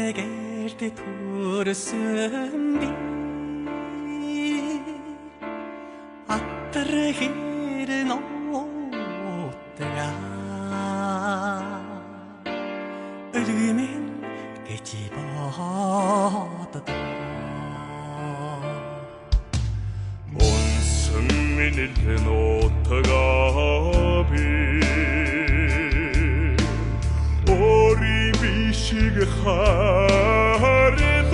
Эгэрт төрсөн би Атар хэр нотга Өлгүмэн гэж боддог. Унсан минь нотга би өөрийн бишиг харлаж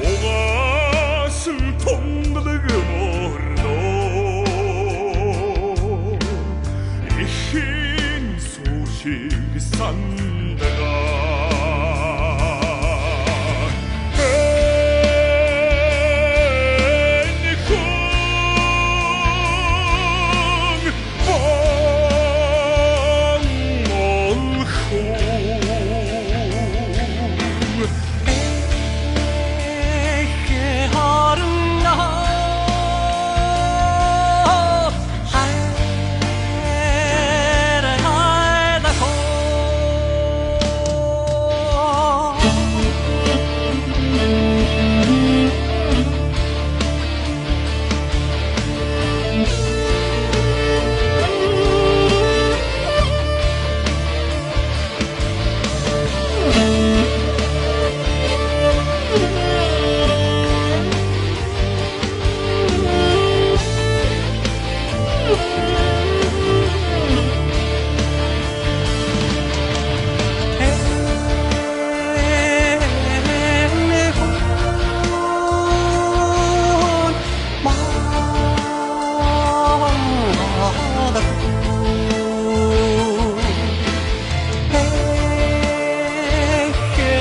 угаасан тунгалаг морноо ихийн сүү шиг сандгаа. Энэ хүн Монгол хүн. Эх хорноо хайр хайдах. Энэ хүн Монгол хүн. Эх хорноо хайр хайдах. Энэ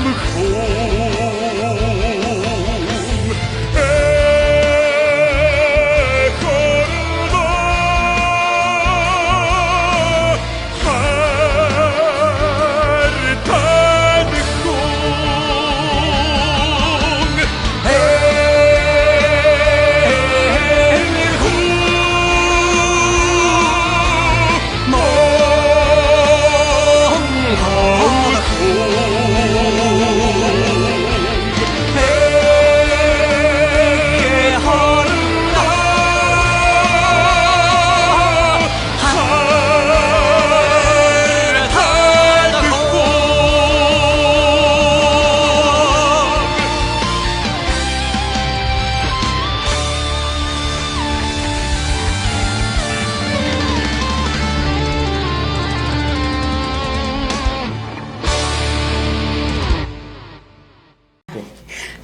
хүн Монгол хүн. Эх хорноо хайр тань хүн. Энэ хүн Монгол хүн. Эх хорноо хайр тань хүн.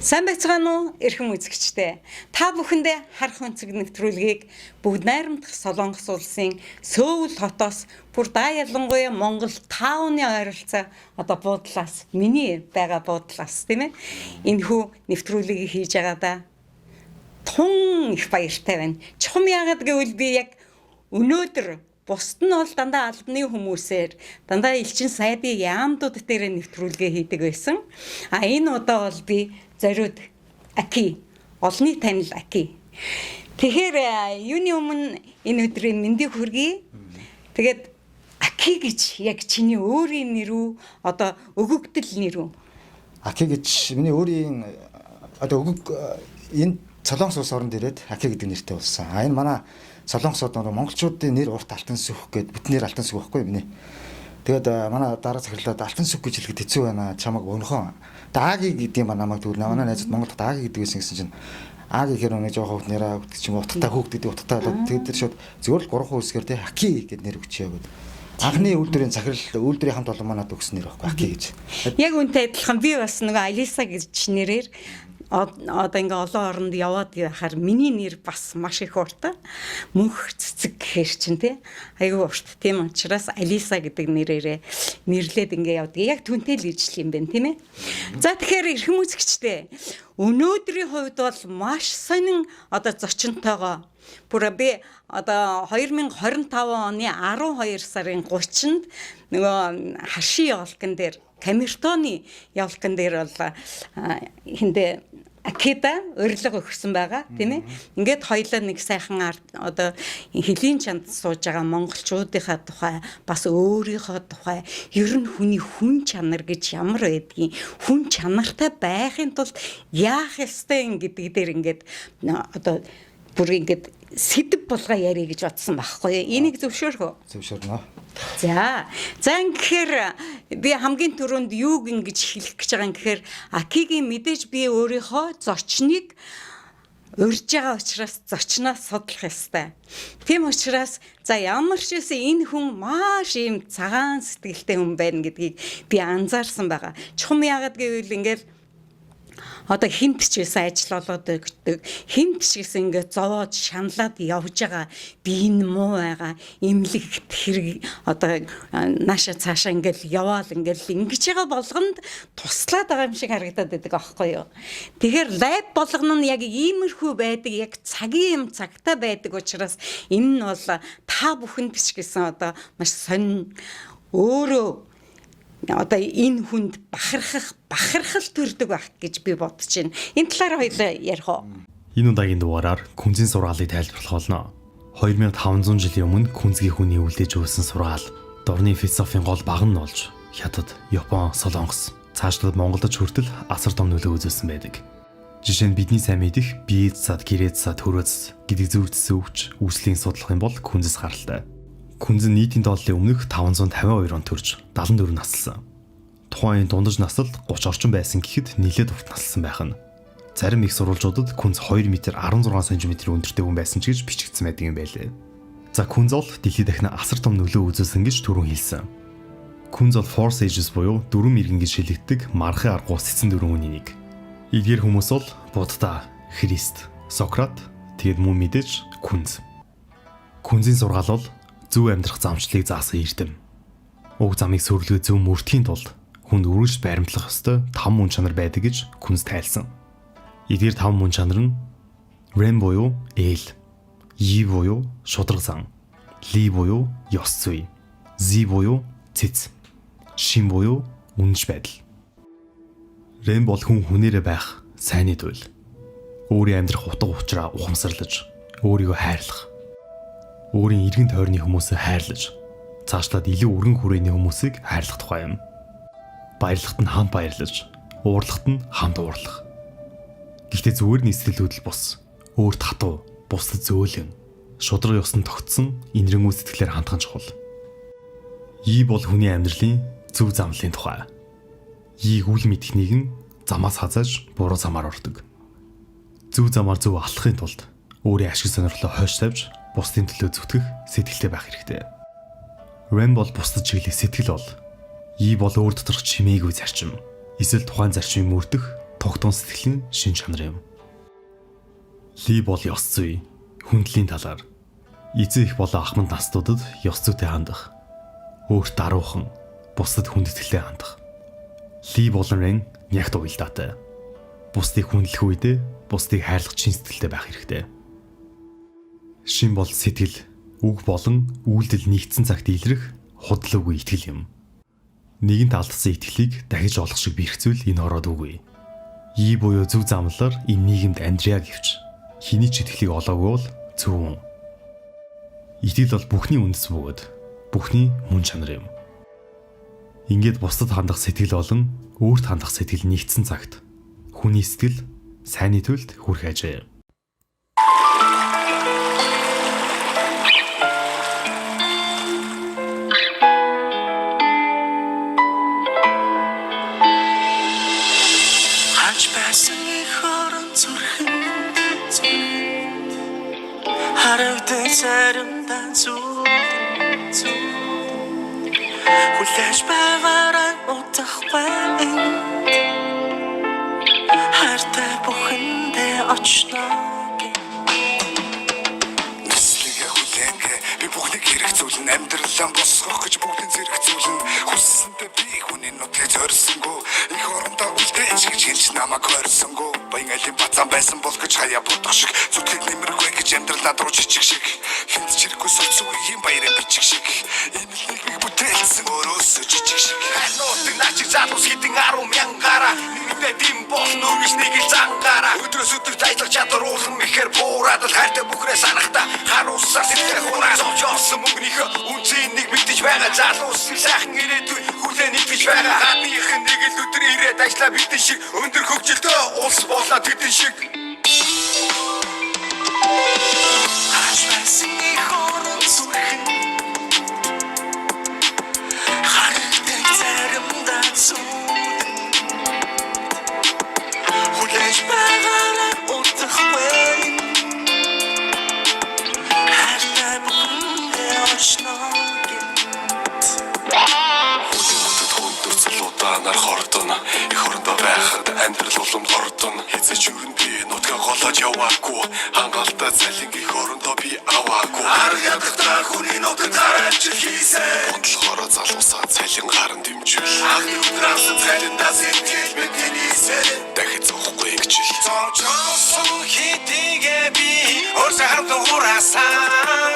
Сайн байцгаана уу эрхэм үзэгчдээ. Та бүхэндээ харах өнцөг нэвтрүүлгийг бүгд найрамдах Солонгос улсын Сөүл хотоос бүр даа ялангуяа Монгол тауны ойролцоо одоо буудлаас миний байгаа буудлаас тийм энэхүү нэвтрүүлгийг хийж байгаадаа тун их баяртай байна. Чухам яагаад гэвэл би яг өнөөдөр бусд нь бол дандаа албаны хүмүүсээр дандаа элчин сайдын яамдууд дээр нэвтрүүлгээ хийдэг байсан. А энэ удаа бол би зориуд Аки, олонний танил Аки. Тэгэхээр юуны өмнө энэ өдрийн мэндийг хүргэе. Тэгээд Аки гэж яг чиний өөрийн нэр үү одоо өгөгдөл нэр үү? Аки гэж миний өөрийн одоо өгөг энэ Солонгос улс оронд ирээд Аки гэдэг нэртэй болсон. А энэ манай Солонгосод нөгөө монголчуудын нэр урт алтан сүх гээд бүтэн нэр алтан сүх байхгүй миний. Тэгээд манай дараа захирлаад алтан сүх гэж хэлэхэд хэцүү байна. Чамаг өнхөн. Дааги гэдэг юм ба намайг тэгвэл манай найзууд Монголд Дааги гэдэг байсан гэсэн чинь Аги гэхээр нэг жоохон хүүхд нэраа гэдэг чинь утгатай хүүхд гэдэг утгатай болоод тэгээд тэр шууд зүгээр л 3 үсгээр тий Аки гэдэг нэр өгчээ гэдэг. Анхны үйлдвэрийн захирал үйлдвэрийн хамт олон манад өгсөн нэр байхгүй Аки гэж. Яг үнтэй адилхан би бас нөгөө Алиса гэж нэрээр Одоо ингээ олон оронд яваад байхаар миний нэр бас маш их урт. Мөнх цэцэг гэхэр чинь тий айгүй урт. Тийм учраас Алиса гэдэг нэрээрээ нэрлээд ингээ явдаг. Яг түнтэй л ижил юм байна, тийм ээ. За, тэгэхээр эрхэм үзэгчдээ, өнөөдрийн хувьд бол маш сонин одоо зочинтойгоо бүр би одоо 2025 оны 12 сарын 30-нд нөгөө Харши ёлкон дээр, Камертоны ёлкон дээр бол хиндэ Акида урилга өгсөн байгаа, тийм ээ. Ингээд хоёлаа нэг сайхан одоо хөлийн чанд сууж байгаа монголчуудынхаа тухай, бас өөрийнхөө тухай, ер нь хүний хүн чанар гэж ямар байдгийг, хүн чанартай байхын тулд яах ёстой юм гэдэг дээр ингээд одоо бүр ингээд сэдэв болгоо ярих гэж бодсон байхгүй юу. Энийг зөвшөөрөх үү? Зөвшөөрнө. За. За, ингэхээр би хамгийн түрүүнд юуг ингэж хэлэх гэж байгаа юм гэхээр Акигийн мэдээж би өөрийнхөө зочныг урьж байгаа учраас зочноос судлах ёстой. Тийм учраас за ямар ч байсан энэ хүн маш ийм цагаан сэтгэлтэй хүн байна гэдгийг би анзаарсан байгаа. Чухам яагаад гэвэл ингээл одоо хинт ч байсан ажил олоод өгдөг. Хинт ч гэсэн ингээд зовоод шаналаад явж байгаа. Би энэ муу байгаа. Эмнэлэгт хэрэг одоо нааша цаашаа ингээд яваал ингээд ингэж байгаа болгонд туслаад байгаа юм шиг харагдаад байдаг аахгүй юу. Тэгэхээр live болгоно нь яг иймэрхүү байдаг, яг цагийн юм цагтаа байдаг учраас энэ нь бол та бүхэнд ч гэсэн одоо маш сонин, өөрөө одоо энэ хүнд бахархах бахархал төрдөг байх гэж би бодож байна. Энэ талаар хоёлаа ярих уу? Энэ удаагийн дугаараар Күнзийн сургаалыг тайлбарлах болно. 2500 жилийн өмнө Күнзгийн хүний үлдээж өгсөн сургаал дурны философийн гол баг нь болж Хятад, Япон, Солонгос, цаашлаад Монголд ч хүртэл асар том нөлөө үзүүлсэн байдаг. Жишээ нь бидний сайн мэдэх бие зад, гэрээ зад, хөрөө гэдэг зөв зэс өвч үүслийн судлах юм бол Күнзэс гаралтай. Күнз нь нийтийн тооллын өмнөх 552 он төрж 74 наслсан. Тухайн үеийн дундаж наслал 30 орчим байсан гэхэд нэлээд урт наслсан байх нь. Зарим их сурвалжуудад Күнз 2 м 16 см өндөртэй хүн байсан ч гэж бичигдсэн байдаг юм байлээ. За, Күнз бол дэлхийд дахин асар том нөлөө үзүүлсэн гэж түрүүн хэлсэн. Күнз бол Four Sages буюу дөрвөн мэргэн гэж хэлэгддэг мархын аргуу цэцэн дөрвөн хүний нэг. Эдгээр хүмүүс бол Будда, Христ, Сократ, тэгээд мөн мэдээж Күнз. Күнзийн сургаал бол зөв амьдрах замчлалыг заасан эрдэм. Уг замыг сүрлэгээ зөв мөрдөхийн тулд хүнд үргэлж баримтлах ёстой там мөн чанар байдаг гэж Күнз тайлсан. Эдгээр там мөн чанар нь Рен буюу ээл, Йи буюу шударга зан, Ли буюу ёс зүй, Зи буюу цэц, Шин буюу үнэнч байдал. Рен бол хүн хүнээрээ байх сайнны туйл. Өөрийн амьдрах утга учираа ухамсарлаж, өөрийгөө хайрлах, өөрийн эргэн тойрны хүмүүсээ хайрлаж, цаашлаад илүү өргөн хүрээний хүмүүсийг хайрлах тухай юм. Баярлахад нь хамт баярлаж, уурлахад нь хамт уурлах. Гэхдээ зүгээр нэг сэтгэл хөдлөл бус, өөрт хатуу, бусдад зөөлөн, шударга ёсонд тогтсон энэрэнгуй сэтгэлээр хандах нь чухал. Ий бол хүний амьдралын зөв замлын тухай. Ийг үл мэдэх нэгэн замаас хазааж буруу замаар ордог. Зөв замаар зөв алхахын тулд өөрийн ашиг сонирхлоо хойш тавьж бусдын төлөө зүтгэх сэтгэлтэй байх хэрэгтэй. Рен бол бусдад чиглэх сэтгэл бол Ий бол өөр доторх чимээгүй зарчим. Эсвэл тухайн зарчмыг мөрдөх тогтун сэтгэлийн шин чанар юм. Ли бол ёс зүй, хүндлийн талаар. Эзэн их болон ахмад настуудад ёс зүйтэй хандах. Өөрт даруухан, бусдад хүндэтгэлтэй хандах. Ли болон Рен нягт уялдаатай. Бусдыг хүндлэх үедээ бусдыг хайрлах чин сэтгэлтэй байх хэрэгтэй. Шин бол сэтгэл, үг болон үйлдэл нэгдсэн цагт илрэх худал үгүй итгэл юм. Нэгэнт алдсан итгэлийг дахиж олох шиг бэрх зүйл энэ ороод үгүй. Ий буюу зөв замлаар энэ нийгэмд амьдрья гэвч хэний ч итгэлийг олоогүй бол зөв юм. Итгэл бол бүхний үндэс бөгөөд бүхний мөн чанар юм. Ингээд бусдад хандах сэтгэл болон өөрт хандах сэтгэл нэгдсэн цагт хүний сэтгэл сайнны төлд хүрэх ажээ. Хаж байсан их орон зүрхэнд зүрхэнд харагдаж заримдаа зүудэн зүудэн хүлээж байгаараа удахгүй энд хайртай. бүхэндээ очно гэнэ. Нислэгээ хүлээнгээ би бүхнийг хэрэгцүүлнэ, амьдралаа босгох гэж бүгдийн зэрэгцүүлнэ. Хүссэндээ би хүний нутгийг зорьсонгүй, их орондоо үлдээж гэж хэлж намайг хорьсонгүй. Баян айлын бацаан байсан бол гэж хаяа бодох шиг, зүтгэл нэмэргүй гэж амьдрал над руу чичиг шиг, хинт чирэггүй солилцсон үеийн баярын бичиг шиг, энэ л нийгмийг бүтээлсэн өөрөөсөө жижиг шиг. Нуудаг наа чиг залуус хэдэн 10 мянгаараа нэгдээ дэм болно өргөж нэг л зангаараа өдрөөс өдөр ажиллах чадвар улам ихээр буураад л хайртай бүхрээ санахта харуулсаар сэтгэлээ хураа зовж олсон мөнгөнийхөө үнцийг нэг мэдэж байгаа залуус сайхан ирээдүй хүлээн итгэж байгаа гадных нь нэг л өдөр ирээд ажиллаа бидэн шиг өндөр хөгжилтэй улс болоо тэдэн шиг. Харж байсан их орон зүрхэн харагдаг заримдаа зүүдэн хүлээж байгаараа удахгүй хайртай бүхэндээ очно гэнэ. Хүндэт хүндэр цулуудаанаар хордоно. Их орондоо байхад амьдрал улам хордоно. Хэзээ ч өрн би нутгаа голоод яваагүй. Хангалтай цалин их орондоо би аваагүй. Арга ядахтаа хүний нутаг царайлж хийсэн. Онцлогоороо залуусаа цалин гарan дэмжүүл. Анхны өдөр авсан цалиндаа сэтгэл мэдэн нийсэн. Дахид зовхгүй ингэжил. Зовжсон хэдийгээ би өөрсөө харамдан хураасан.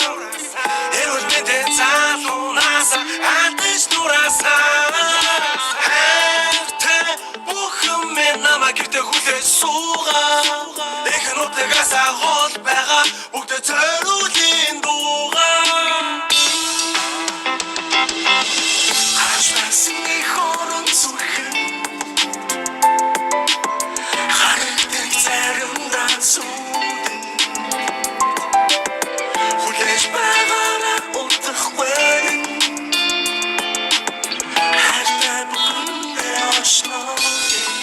Эрүүл мэндийн залуунаас алдаж нураасан. Хайртай бүхэн минь намайг гэртээ хүлээж суугаа. Их нутагаас агуул байгаа бүгдээ зориулын дуугаа. Харж байсан их орон зүрхэн харагдаг заримдаа зүүдэн хүлээж байгаараа удахгүй хайртай бүхэндээ очно гэнэ.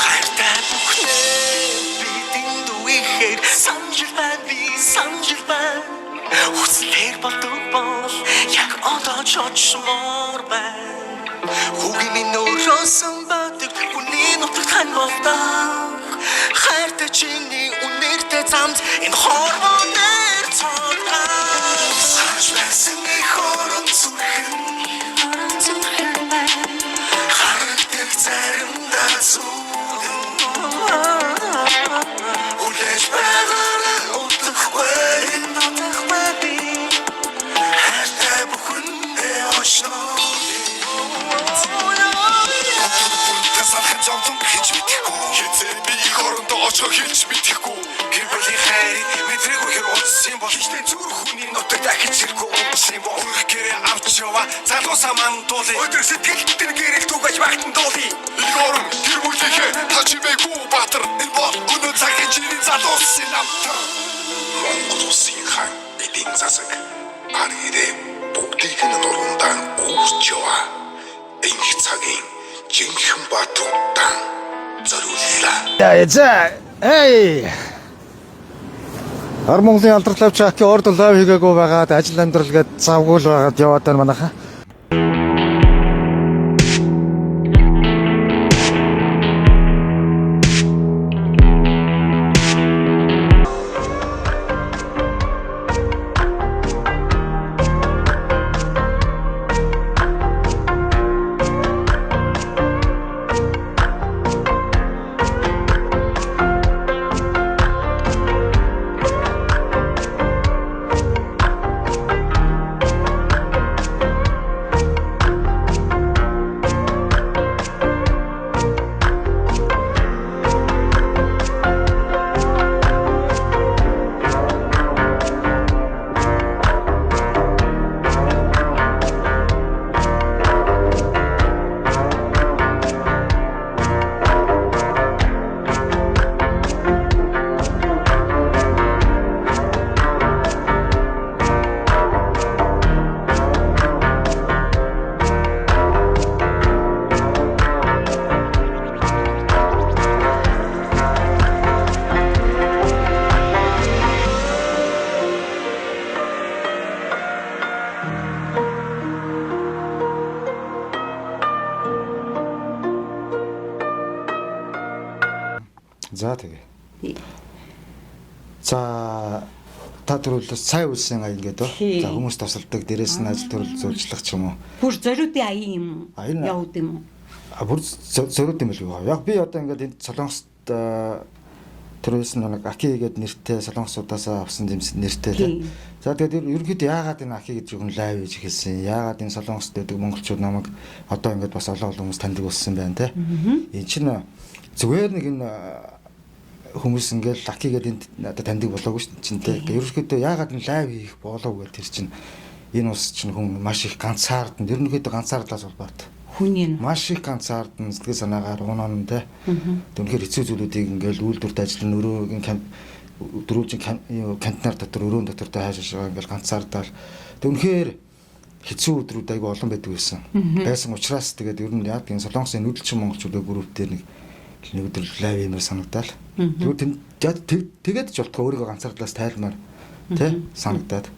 Хайртай бүхнээ бидэн дүүхээр санаж байна, би санаж байна. Хүслээр болдог бол яг одоо ч очмоор байна. Хүүгийн минь өрөөсөн байдаг хүний нутагт хань болдог. Хайртай чиний үнэртэй замд энэ хорвоо дээр цолгоо. Харж байсан их орон зүрхэн харагдах заримдаа зүүдэн хүлээж байгаараа удахгүй удахгүй би хайртай бүхэндээ очно. Бүртээ санахын зовлон хийж мэдэхгүй. Хэзээ би их орондоо очихоо хэлж мэдэхгүй. Гэр бүлийн хайрыг мэдрээгүй хэр утсан бол ихтэй зүрх хүний нутаг дахиж ирэхгүй унсан бол өрх гэрээ авч яваа залуусаа мандуулъя. Өдөр сэтгэлд нь гэрэл түгэж багтан дуулъя. Их орон гэр бүлийнхээ та чимээгүй баатар. Энэ бол өнөө цагийн жирийн залуусын намтар. Монгол улсын хаан эдийн засаг ар ирээ бүгдийг нь нуруундаа үүрч яваа. Энх цагийн жинхэнэ баатруудаа зориуллаа. За, эй. Ар Монголын алдартай авч Аки орд лав хийгээгүй байгаад ажил амьдрал гээд завгүй л байгаад яваад байна манайхаа. За тэгээ. За та түрүүлээс цай үлсэн аян гэдэг. Тий. За хүмүүс тусалдаг, дээрээс нь ажил төрөл зуржлах ч юм уу. Бүр зориудын аян юм уу? А, энэ- Явд юм уу? А бүр зориуд юм билүү? Яг би одоо ингээд энд Солонгост түрүүлсэн нэг Аки гэдэг нэртэй Солонгосуудаас авсан юм нэртэй Тий. тий. За тэгээд ерөнхийдөө яагаад энэ Аки гэж юм live хийж эхэлсэн? Яагаад энэ Солонгост байдаг монголчууд намайг одоо ингээд бас олон олон хүмүүс таньдаг болсон байна те. Энэ чинь зүгээр нэг энэ хүмүүс ингээд Аки гэдэг энд одоо таньдаг болоогүй шүү дээ чинь те. Ерөнхийдөө яагаад энэ live хийх болов гэдэг тэр чинь энэ улс чинь хүн маш их ганцаардан ерөнхийдөө ганцаардлаас улбаат Хүний нь. маш их ганцаардан сэтгэл санаагаар унаан те. Үнэхээр хэцүү зүйлүүдийг ингээл үйлдвэрт ажиллана өрөөгийн камп дөрвөлжин контейнер дотор өрөөн дотор тэ хайж байгаа ингээл ганцаардаал. Тэг үнэхээр хэцүү өдрүүд айгүй олон байдаг байсан. Байсан учраас тэгээд ер нь яадаг энэ Солонгосын нүүдэлчин монголчуудын групп дээр нэг нэг өдөр live юмар санагдаал. Тэгвэл тэгээд ч болтгоо өөрийгөө ганцаардлаас тайлмаар тэ санагдаад.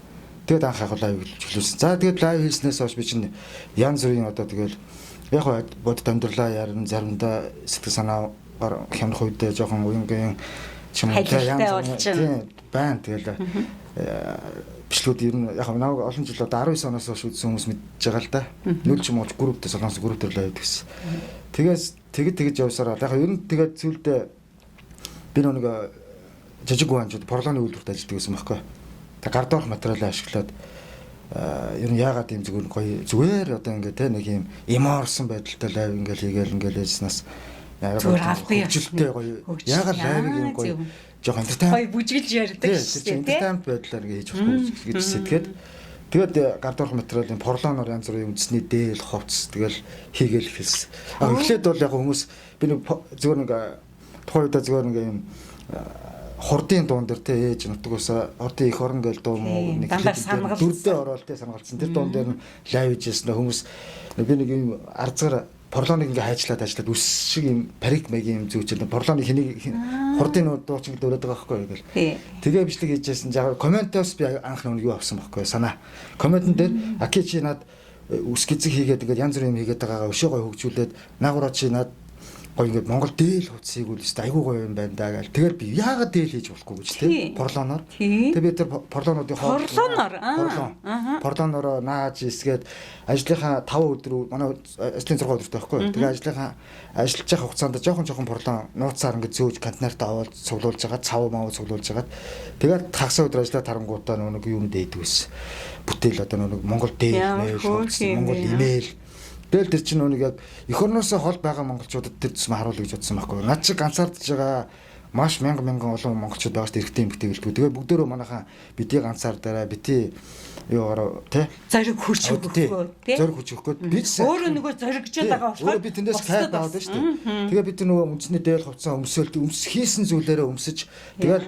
Тэгээд анх яг live эхлүүлсэн. За тэгээд live хийснээс хойш би чинь янз бүрийн одоо тэгэл яг хоо бодит амьдралаа ярина заримдаа сэтгэл санаагаар хямрах үедээ жоохон уянгийн ч юм уу тэ, Халилтай янз бүрийн- болчихно. тийм байна тэгэл бичлэгүүд ер нь яг намайг олон жил одоо 19 оноос хойш үзсэн хүмүүс мэдж байгаа л да. Нүл ч юм уу групптэй Солонгос групп дээр live гэсэн. Тэгээс тэгэд тэгэж явсараа яг ер нь тэгээд зүйлдээ би нэг жижиг гуанчууд порлооны үйлдвэрт ажилладаг байсан байхгүй. Тэг гардоорх материалаа ашиглаад ер нь яагаад ийм зүгээр гоё зүгээр одоо ингээ те нэг юм эмоорсон байдалтай live ингээл хийгээл ингээл яжснаас Зүгээр албан ёсны хөгжилтэй гоё хөгжил. яагаад live-ыг юм гоё Зөв. жоохон entertainment Гоё бүжгэлж ярьдаг Тийм, шүү тэр чинь дээ, тий? entertainment байдлаар ингээ хийж болохгүй гэж сэтгээд тэгээд гардуурх материалын порлоноор янз бүрийн үндэсний дээл хувцс тэгэл хийгээл эхэлсэн. А эхлээд бол яг хүмүүс би нэг зүгээр нэг тухайн үедээ зүгээр нэг юм хурдын дуун дээр те ээж нутаг усаа хурдын их орон гээл дуу муу Тийм, нэг дандаа клип дээр сангалцсан. дөрөвдөө ороод те сангалцсан. Тэр дуун дээр нь live хийжсэн хүмүүс би нэг юм арзгаар порлоныг ингээ хайчлаад ажиллаад үс шиг юм парик маягийн юм зүүчээд порлоныг хэнийг хурдын нүү дуу чинь дөрөөд байгаа байхгүй юу гэл. Тий. Тэгээ бичлэг хийжсэн. Яг комментоос би анх нэг юу авсан байхгүй санаа. Комментэн дээр аки чи над үс гизэг хийгээд ингээд янз бүрийн юм хийгээд байгаагаа өшөө гой хөгжүүлээд наагураа чи над гоё ингээд Монгол дээл хувцсыг үл өстө айгүй гоё юм байна даа гэл. Тэгэл би яагаад дээл хийж болохгүй гэж Тий. тий. Порлоноор. Тий. Тэгээ би тэр порлонуудын хоол Порлоноор, аа. Порлон. Порлоноор нааж эсгээд ажлынхаа 5 өдөр манай ажлын 6 өдөртэй байхгүй юу. Тэгээ ажлынхаа ажиллаж явах хугацаанд жоохон жоохон порлон нууцаар ингээд зөөж контейнерт аваад цуглуулж байгаа, цав мав цуглуулж хагаад тэгээд хагас өдөр ажиллаа тарангуудаа нэг юм дээдэг байсан. Бүтээл одоо нэг Монгол дээл Ямар мэйл, хөөрхөн юм Монгол бэ? имэйл. Тэгэл тэр чинь нэг яг эх орноосоо хол байгаа монголчуудад тэр тусмаа харуулъя гэж бодсон байхгүй юу. Над шиг ганцаардж байгаа маш мянган мянган олон монголчууд байгаа шүү дээ эрэгтэй эмэгтэй гэлтгүй. Тэгээ бүгдөө манайхаа бити ганцаар дараа бити юугаар тэ Зориг хурц тий, өгөхгүй тий? зориг хүч өгөхгүй. Би ч сайн- Өөрөө нөгөө зоригжоод байгаа болохоор өөрөө би тэндээс бусдад кайф бас. аваад байна шүү дээ. Тэгээ би тэр нөгөө үндэсний дээл хувцас өмсөөл өмс хийсэн зүйлээрээ өмсөж тэгэл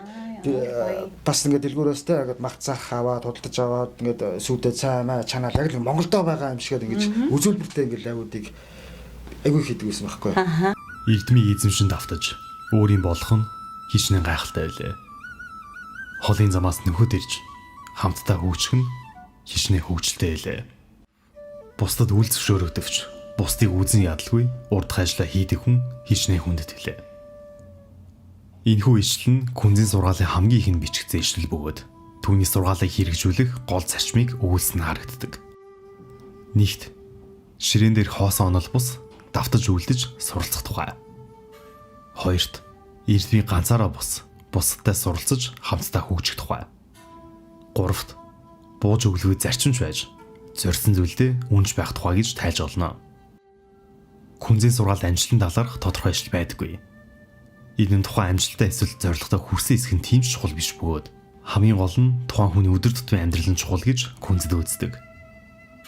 бас ингээд дэлгүүрээс те ингээд мах цах аваад худалдаж аваад ингээд сүйдээ цай маа чанаал яг л Монголдо байгаа юм шигэд ингэж үзүүлбэртэй ингээд лайвуудыг айгүй хийдэг байсан байхгүй. Эрдмийн эзэмшин давтаж өөрийн болох нь хичнээн гайхалтай байлээ. Холын замаас нөхөд ирж хамтдаа хөгжих нь хичнээн хөгжилтэй байлээ. Бусдад үл зөвшөөрөгдөвч бусдыг үзен ядалгүй урдах ажлаа хийдэг хүн хичнээн хүндэт билээ. Энэхүү ишлэл нь күнзийн сургаалын хамгийн ихэнд бичигдсэн ишлэл бөгөөд түүний сургаалыг хэрэгжүүлэх гол зарчмыг өгүүлсэн нь харагддаг. Нэгт ширээн дээр хоосон онол бус давтаж үлдэж суралцах тухай. Хоёрт эрдмийн ганцаараа бус бусадтай суралцаж хамтдаа хөгжих тухай. Гуравт бууж өглөө зарчимч байж зорьсон зүйлдээ үнж байх тухай гэж тайлж олно. Күнзийн сургаалд амжилтын талаарх тодорхой ижил байдаггүй. Энэ нь тухайн амжилттай эсвэл зорилготой хүрсэн эсэх нь тийм ч чухал биш бөгөөд хамгийн гол нь тухайн хүний өдөр тутмын амьдрал нь чухал гэж күнзэд үздэг.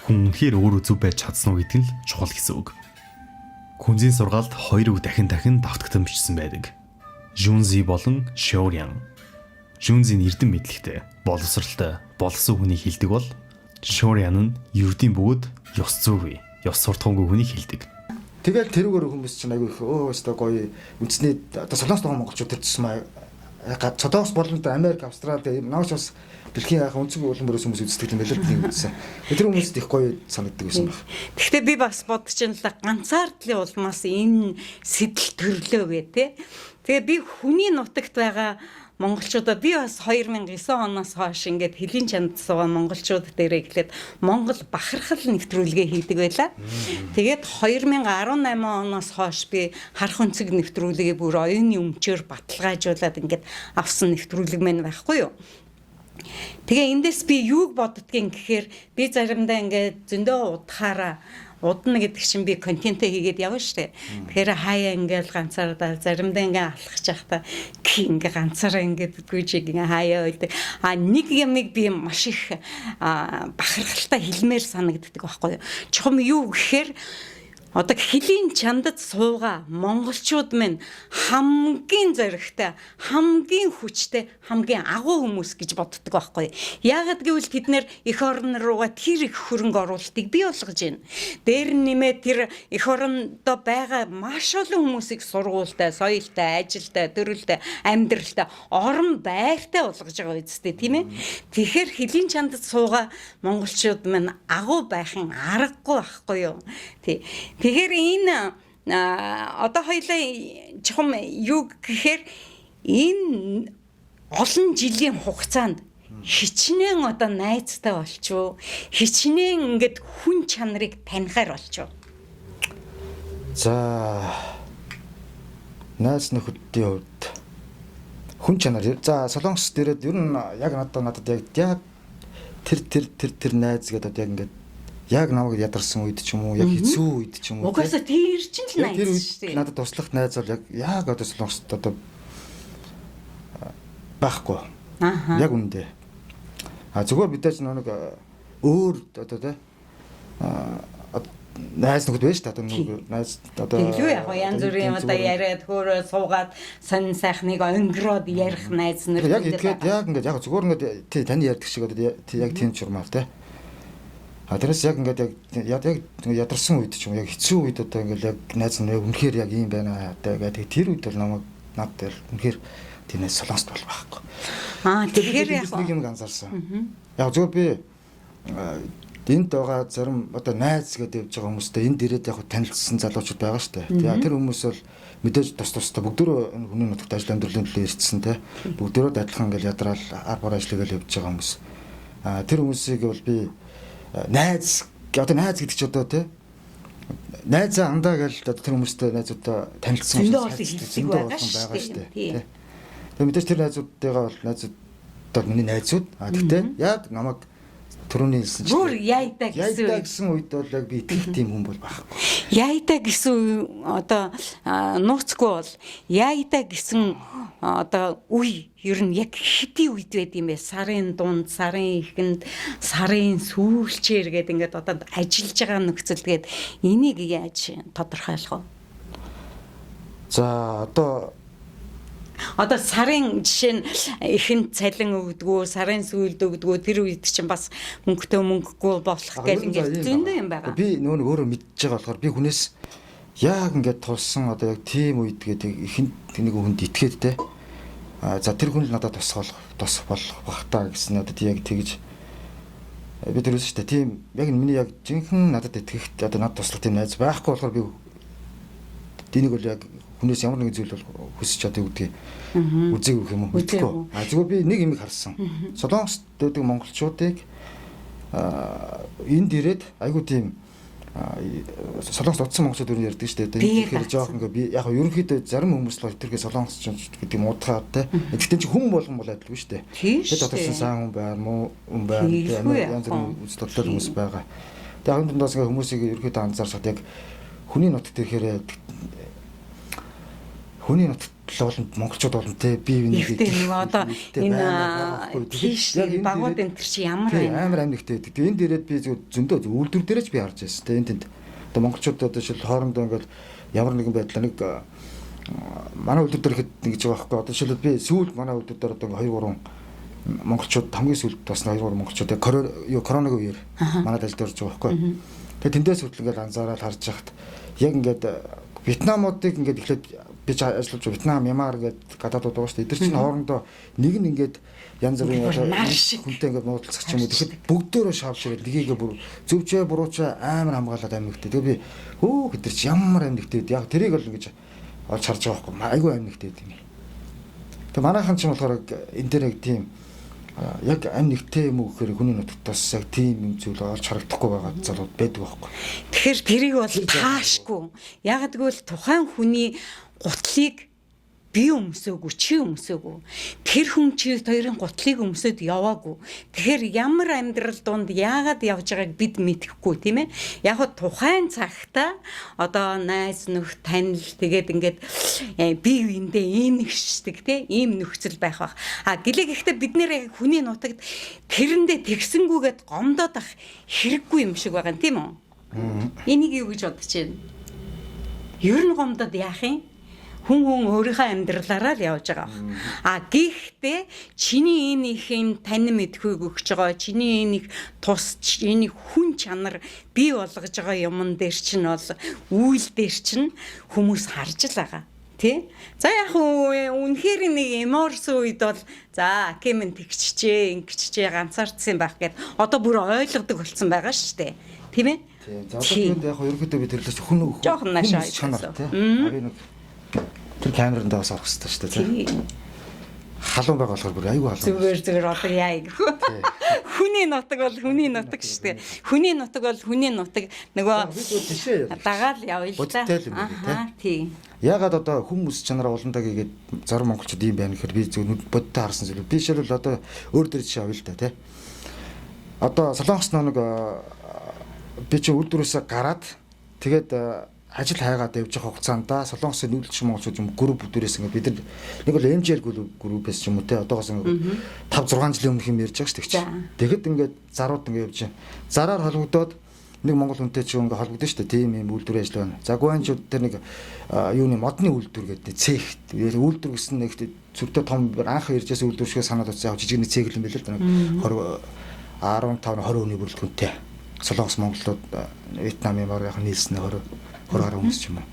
Хүн үнэхээр өөрөө зөв байж чадсан уу гэдэг нь л чухал гэсэн үг. Күнзийн сургаалд хоёр үг дахин дахин давтагдан бичсэн байдаг. Жунзи болон Шоурян. Жунзийн эрдэм мэдлэгтэй, боловсралтай, болсон хүнийг хилдэг бол Шоурян нь ердийн бөгөөд ёс зүйгүй, ёс суртахуунгүй хүнийг хилдэг. Тэгэл тэрүүгээр хүмүүс чинь айгүй их өө өстой гоё үндэсний одоо солонгос байгаа монголчууд тэр тусмаа Солонгос болон Америк, Австрали тэгээ наач бас дэлхийн яг өнцөг улам бүрээс хүмүүс үздэг юм байл л би үзсэн. Тэр хүмүүст их гоё санагддаг байсан баг. Гэхдээ би бас бодож байна л да ганцаардлын улмаас энэ сэтэл төрлөө гэ тэ. Тэгээ би хүний нутагт байгаа монголчуудаа би бас 2009 оноос хойш ингээд хөлийн чанд суугаа монголчууд дээрээ эхлээд Монгол бахархал нэвтрүүлгээ хийдэг байлаа. Тэгээд 2018 оноос хойш би харах өнцөг нэвтрүүлгийг бүр оюуны өмчөөр баталгаажуулаад ингээд авсан нэвтрүүлэг мэн байхгүй юу? Тэгээ эндээс би юуг боддгийн гэхээр би заримдаа ингээд зөндөө удахаараа удна гэдэг чинь би контентээ хийгээд явна штэ. Тэгэхээр хаяа ингээл ганцаараа заримдаа ингээ алхаж байхдаа ингээ ганцаараа ингээд гүйж ингээ хаяа үйдэг. А нэг юмыг би маш их бахархалтай хэлмээр санагддаг байхгүй юу. Чухам юу гэхээр одоо хөлийн чандад суугаа монголчууд минь хамгийн зоригтой, хамгийн хүчтэй, хамгийн агуу хүмүүс гэж боддог байхгүй. Яагаад гэвэл тэд нэр эх орн руугаа тэр их хөрөнгө оруулалтыг бий болгож байна. Дээр нь нэмээд тэр эх орондоо байгаа маш олон хүмүүсийг сургуультай, соёлтой, ажилтай, төрөлтэй, амьдралтай, орон байртай болгож байгаа үсттэй, тийм ээ. Тэгэхээр хөлийн чандад суугаа монголчууд минь агуу байхын аргагүй байхгүй юу. Тий. Тэгэхээр энэ одоо хоёлаа чухам юу гэхээр энэ олон жилийн хугацаанд хичнээн одоо найзтай болчихоо, хичнээн ингээд хүн чанарыг танихаар болчихоо. За, найз нөхөдийн хувьд хүн чанар. За, Солонгос дээрээ ер нь яг надад яг тэр найз гэдэг одоо яг ингээд яг намайг ядарсан үед ч юм уу, яг хэцүү үед ч юм уу. Угаасаа тэр чинь л Яг тэр найз үед шүү дээ. надад туслах найз бол яг одоо Солонгост одоо байхгүй. Аха. Яг үнэндээ. А зүгээр бид ч нэг өөр одоо те найз нөхөд байж та одоо нэг найз одоо Тэглүү яг янз бүрийн одоо яриад хөөрөө суугаад сонин сайхныг өнгөрөөд ярих найз нар Яг зөндөө итгээд байгаа. яг ингээд яг зүгээр ингээд тий таны ярьдаг шиг одоо тий яг тийм чурмаар те. А тэрээс яг ингээд яг яг ядарсан үед ч юм яг хэцүү үед одоо ингээд яг найз нь яг үнэхээр яг ийм байна одоо гэдэг тэр үед бол намайг над дээр үнэхээр тийм найз Солонгост бол байхгүй. Аа тэгэхээр яг нэг юм анзаарсан. Яг зүгээр би энд байгаа зарим одоо найз гэдэг явж байгаа хүмүүстэй энд ирээд яг танилцсан залуучууд байгаа шүү дээ. Тэгээ тэр хүмүүс бол мэдээж тус тустай бүгдөө хүний нутагт ажил амьдралын төлөө ирсэн те. Бүгдөө адилхан ингээл ядраал ар бор ажил хийгээл явж байгаа хүмүүс. А тэр хүмүүсийг бол би найз одоо найз гэдэг чи одоо те найзаа андаа гэж одоо тэр хүмүүстэй найзуудаа танилцсан Зөндөө олон хэлдэг байгаа шүү шүү дээ. дээ. Тэгээ мэдээж тэр найзуудтайгаа бол найзууд бол миний найзууд. А тэгтээ яг намайг түрүүний хэлсэн чинь Бүр яйда гэсэн яйда үед. гэсэн үед бол яг би итгэх тийм хүн бол байхгүй. Яйда гэсэн одоо нууцгүй бол яйда гэсэн одоо үе ер нь яг хэдий үед байд юм бэ? Сарын дунд, сарын эхэнд, сарын сүүлчээр гэдэг ингээд одоо ажиллаж байгаа нөхцөл гээд энийг яаж тодорхойлох вэ? За одоо Одоо сарын жишээ нь эхэнд цалин өгдгөө, сарын сүүлд өгдгөө тэр үед чинь бас мөнгөтэй мөнгөгүй болох гэл ингээд зөндөө юм байгаа. Би нөгөө нэг өөрөө мэдж байгаа болохоор би хүнээс яг ингээд тулсан одоо яг тийм үед гэдэг ихэнд нэг хүнд итгээд те. А за тэр хүн л надад тусах болох тусах болох бах та гэсэн надад яг тэгж би тэр үсэн шүү дээ. Тийм яг миний яг жинхэнэ надад итгэх одоо надад туслах тийм найз байхгүй болохоор би энийг бол яг хүнээс ямар нэгэн зүйл бол хүсэж одоо юу гэдгийг үзег өгөх юм уу мэдэхгүй. А зүгээр би нэг юм харсан. Солонгост байдаг монголчуудыг энд ирээд айгуу тийм Солонгост утсан монголчууд өөр ярьдаг шүү дээ. Биеэр Тэгэхээр жоох ингээ би яг ерөнхийдөө зарим хүмүүс л тэрхээ Солонгос ч гэдэг юм удахаа те. Гэхдээ чи хүн болгон бол адилгүй шүү дээ. Тийм Тэр шүү дотор дээ. сайн хүн байна, муу хүн байна, Тиймгүй те яг янз хаа. бүрийн үзэл бодлоор хүмүүс байгаа. Тэгээ агын дундаас ингээ хүмүүсийг ерөнхийдөө анзаарсаад яг хүний нутагт ирэхээр хүний нутагт л олон монголчууд олон те би энийг Ихтэй нөгөө одоо энэ тийш багууд энэ төр чи ямар байна? Амар амин ихтэй байдаг. Тэгээ энд ирээд би зөв зөндөө үйлдвэр дээрээ ч би харж байсан. Тэгээ энд тэнд одоо монголчууд одоо жишээл хоорондоо ингээл ямар нэгэн байдлаар нэг манай үйлдвэр дээр ихэд ингэж байгаа байхгүй. Одоо жишээлбэл би сүүлд манай үйлдвэр дээр одоо ингээ 2 3 монголчууд хамгийн сүүлд бас 2 3 монголчууд яг коронагийн үеэр манад ажилд орж байгаа байхгүй. Тэгээ тэндээс хүртэл ингээл анзаараад харж байхад яг ингээд Вьетнамуудыг ингээд эхлээд би ч ажиллаж Вьетнам, Мянмар гээд гадаадууд байгаа шүү дээ. Эдгээр чинь хоорондоо нэг нь ингээд янз бүрийн Бүр одоо нар шиг. хүнтэй ингээд муудалцах ч юм уу. Тэгэхэд бүгдөөрөө шавж ирээд нэгээгээ бүр зөвчээ буруучаа амар хамгаалаад амигтэй. Тэгээ би хөө хэдэр чи ямар амигтэй. Яг тэрийг бол ингэж олж харж байгаа байхгүй. Айгүй амь нэгтэй юм. Тэгээ манайхан ч юм болохоор энэ дээр яг тийм яг амь нэгтэй юм уу гэхээр хүний нутагтаас яг тийм юм зүйл олж харагдахгүй байгаа залууд байдаг байхгүй. Тэгэхээр тэрийг бол таашгүй. Яг тэгвэл тухайн хүний гутлыг би өмсөөгүй, чи өмсөөгүй. Тэр хүн чи хоёрын гутлыг өмсөд яваагүй. Тэгэхээр ямар амьдрал дунд яагаад явж байгааг бид мэдэхгүй, тийм ээ. Яг нь тухайн цагта одоо найз нөх танил тэгээд ингээд би биендээ ийм нэгшдэг те ийм нөхцөл байх бах. А гэлээ гэхдээ бид нэр яг хүний нутагт тэрэндээ тэгсэнгүүгээд гомдоод ах хэрэггүй юм шиг байгаа юм тийм үү? Энийг юу гэж бодож байна? Ер нь гомдод яах юм? Хүн хүн өөрийнхөө амьдралаараа л явж байгаа баг. А гэхдээ чиний энэ их юм танин мэдхүйг өгч байгаа, чиний энэ их тус, энэ хүн чанар бий болгож байгаа юмн дээр чинь бол үйл дээр чинь хүмүүс харж л байгаа. Тэ? За яг үнэхээр нэг эморс үед бол за Кемэн тэгчжээ, ингэчжээ, ганцаардсан байх гэд одоо бүр ойлгодог болсон байгаа шүү дээ. Тийм ээ? Тийм. За одоо тэнд яг ерөнхийдөө би тэрлээс хүн Жохон наашаа чанар тий. Би нэг тэр камеранд бас орох хэрэгтэй шүү дээ тий. Халуун байгаа болохоор бүр айгүй халуун. Зүгээр зүгээр одоо яа гэх. Хүний нутаг бол хүний нутаг шүү дээ. Хүний нутаг бол хүний нутаг нөгөө дагаал явъя л да. Аа тий. Ягаад одоо хүмүүс чанараа уландаа хийгээд зарим монголчууд ийм байна гэхээр би зөв бодтой харсан зүйл. Би жишээлбэл одоо өөр дөр жишээ авъя л да тий. Одоо Солонгос нэг би чи үйлдвэрээсээ гараад тэгээд ажил хайгаад явж байгаа хугацаанд Солонгосын нүүдэлчин монголчууд юм групп бүдүүрээс ингээд бид нар нэг бол MGL группээс ч юм уу те одоогоос ингээд 5 6 жилийн өмнөх юм ярьж байгаа шүү дээ. Тэгэхэд ингээд зарууд ингээд явж зараар холбогдоод нэг монгол хүнтэй ч ингээд холбогдсон шүү дээ. Тийм юм үйлдвэрийн ажил байна. За гуанчууд тэр нэг юуны модны үйлдвэр гэдэг цех үйлдвэр гэсэн нэг зүртээ том анх ярьжсэн үйлдвэр шиг санаад утсан яг жижиг нэг цех юм байл л да. 20 15 20 хүний бүрэлдэхүүнтэй. Солонгос монголууд Вьетнамын баг яг нийлсэн 20 гаруй хүмүүс ч юм уу.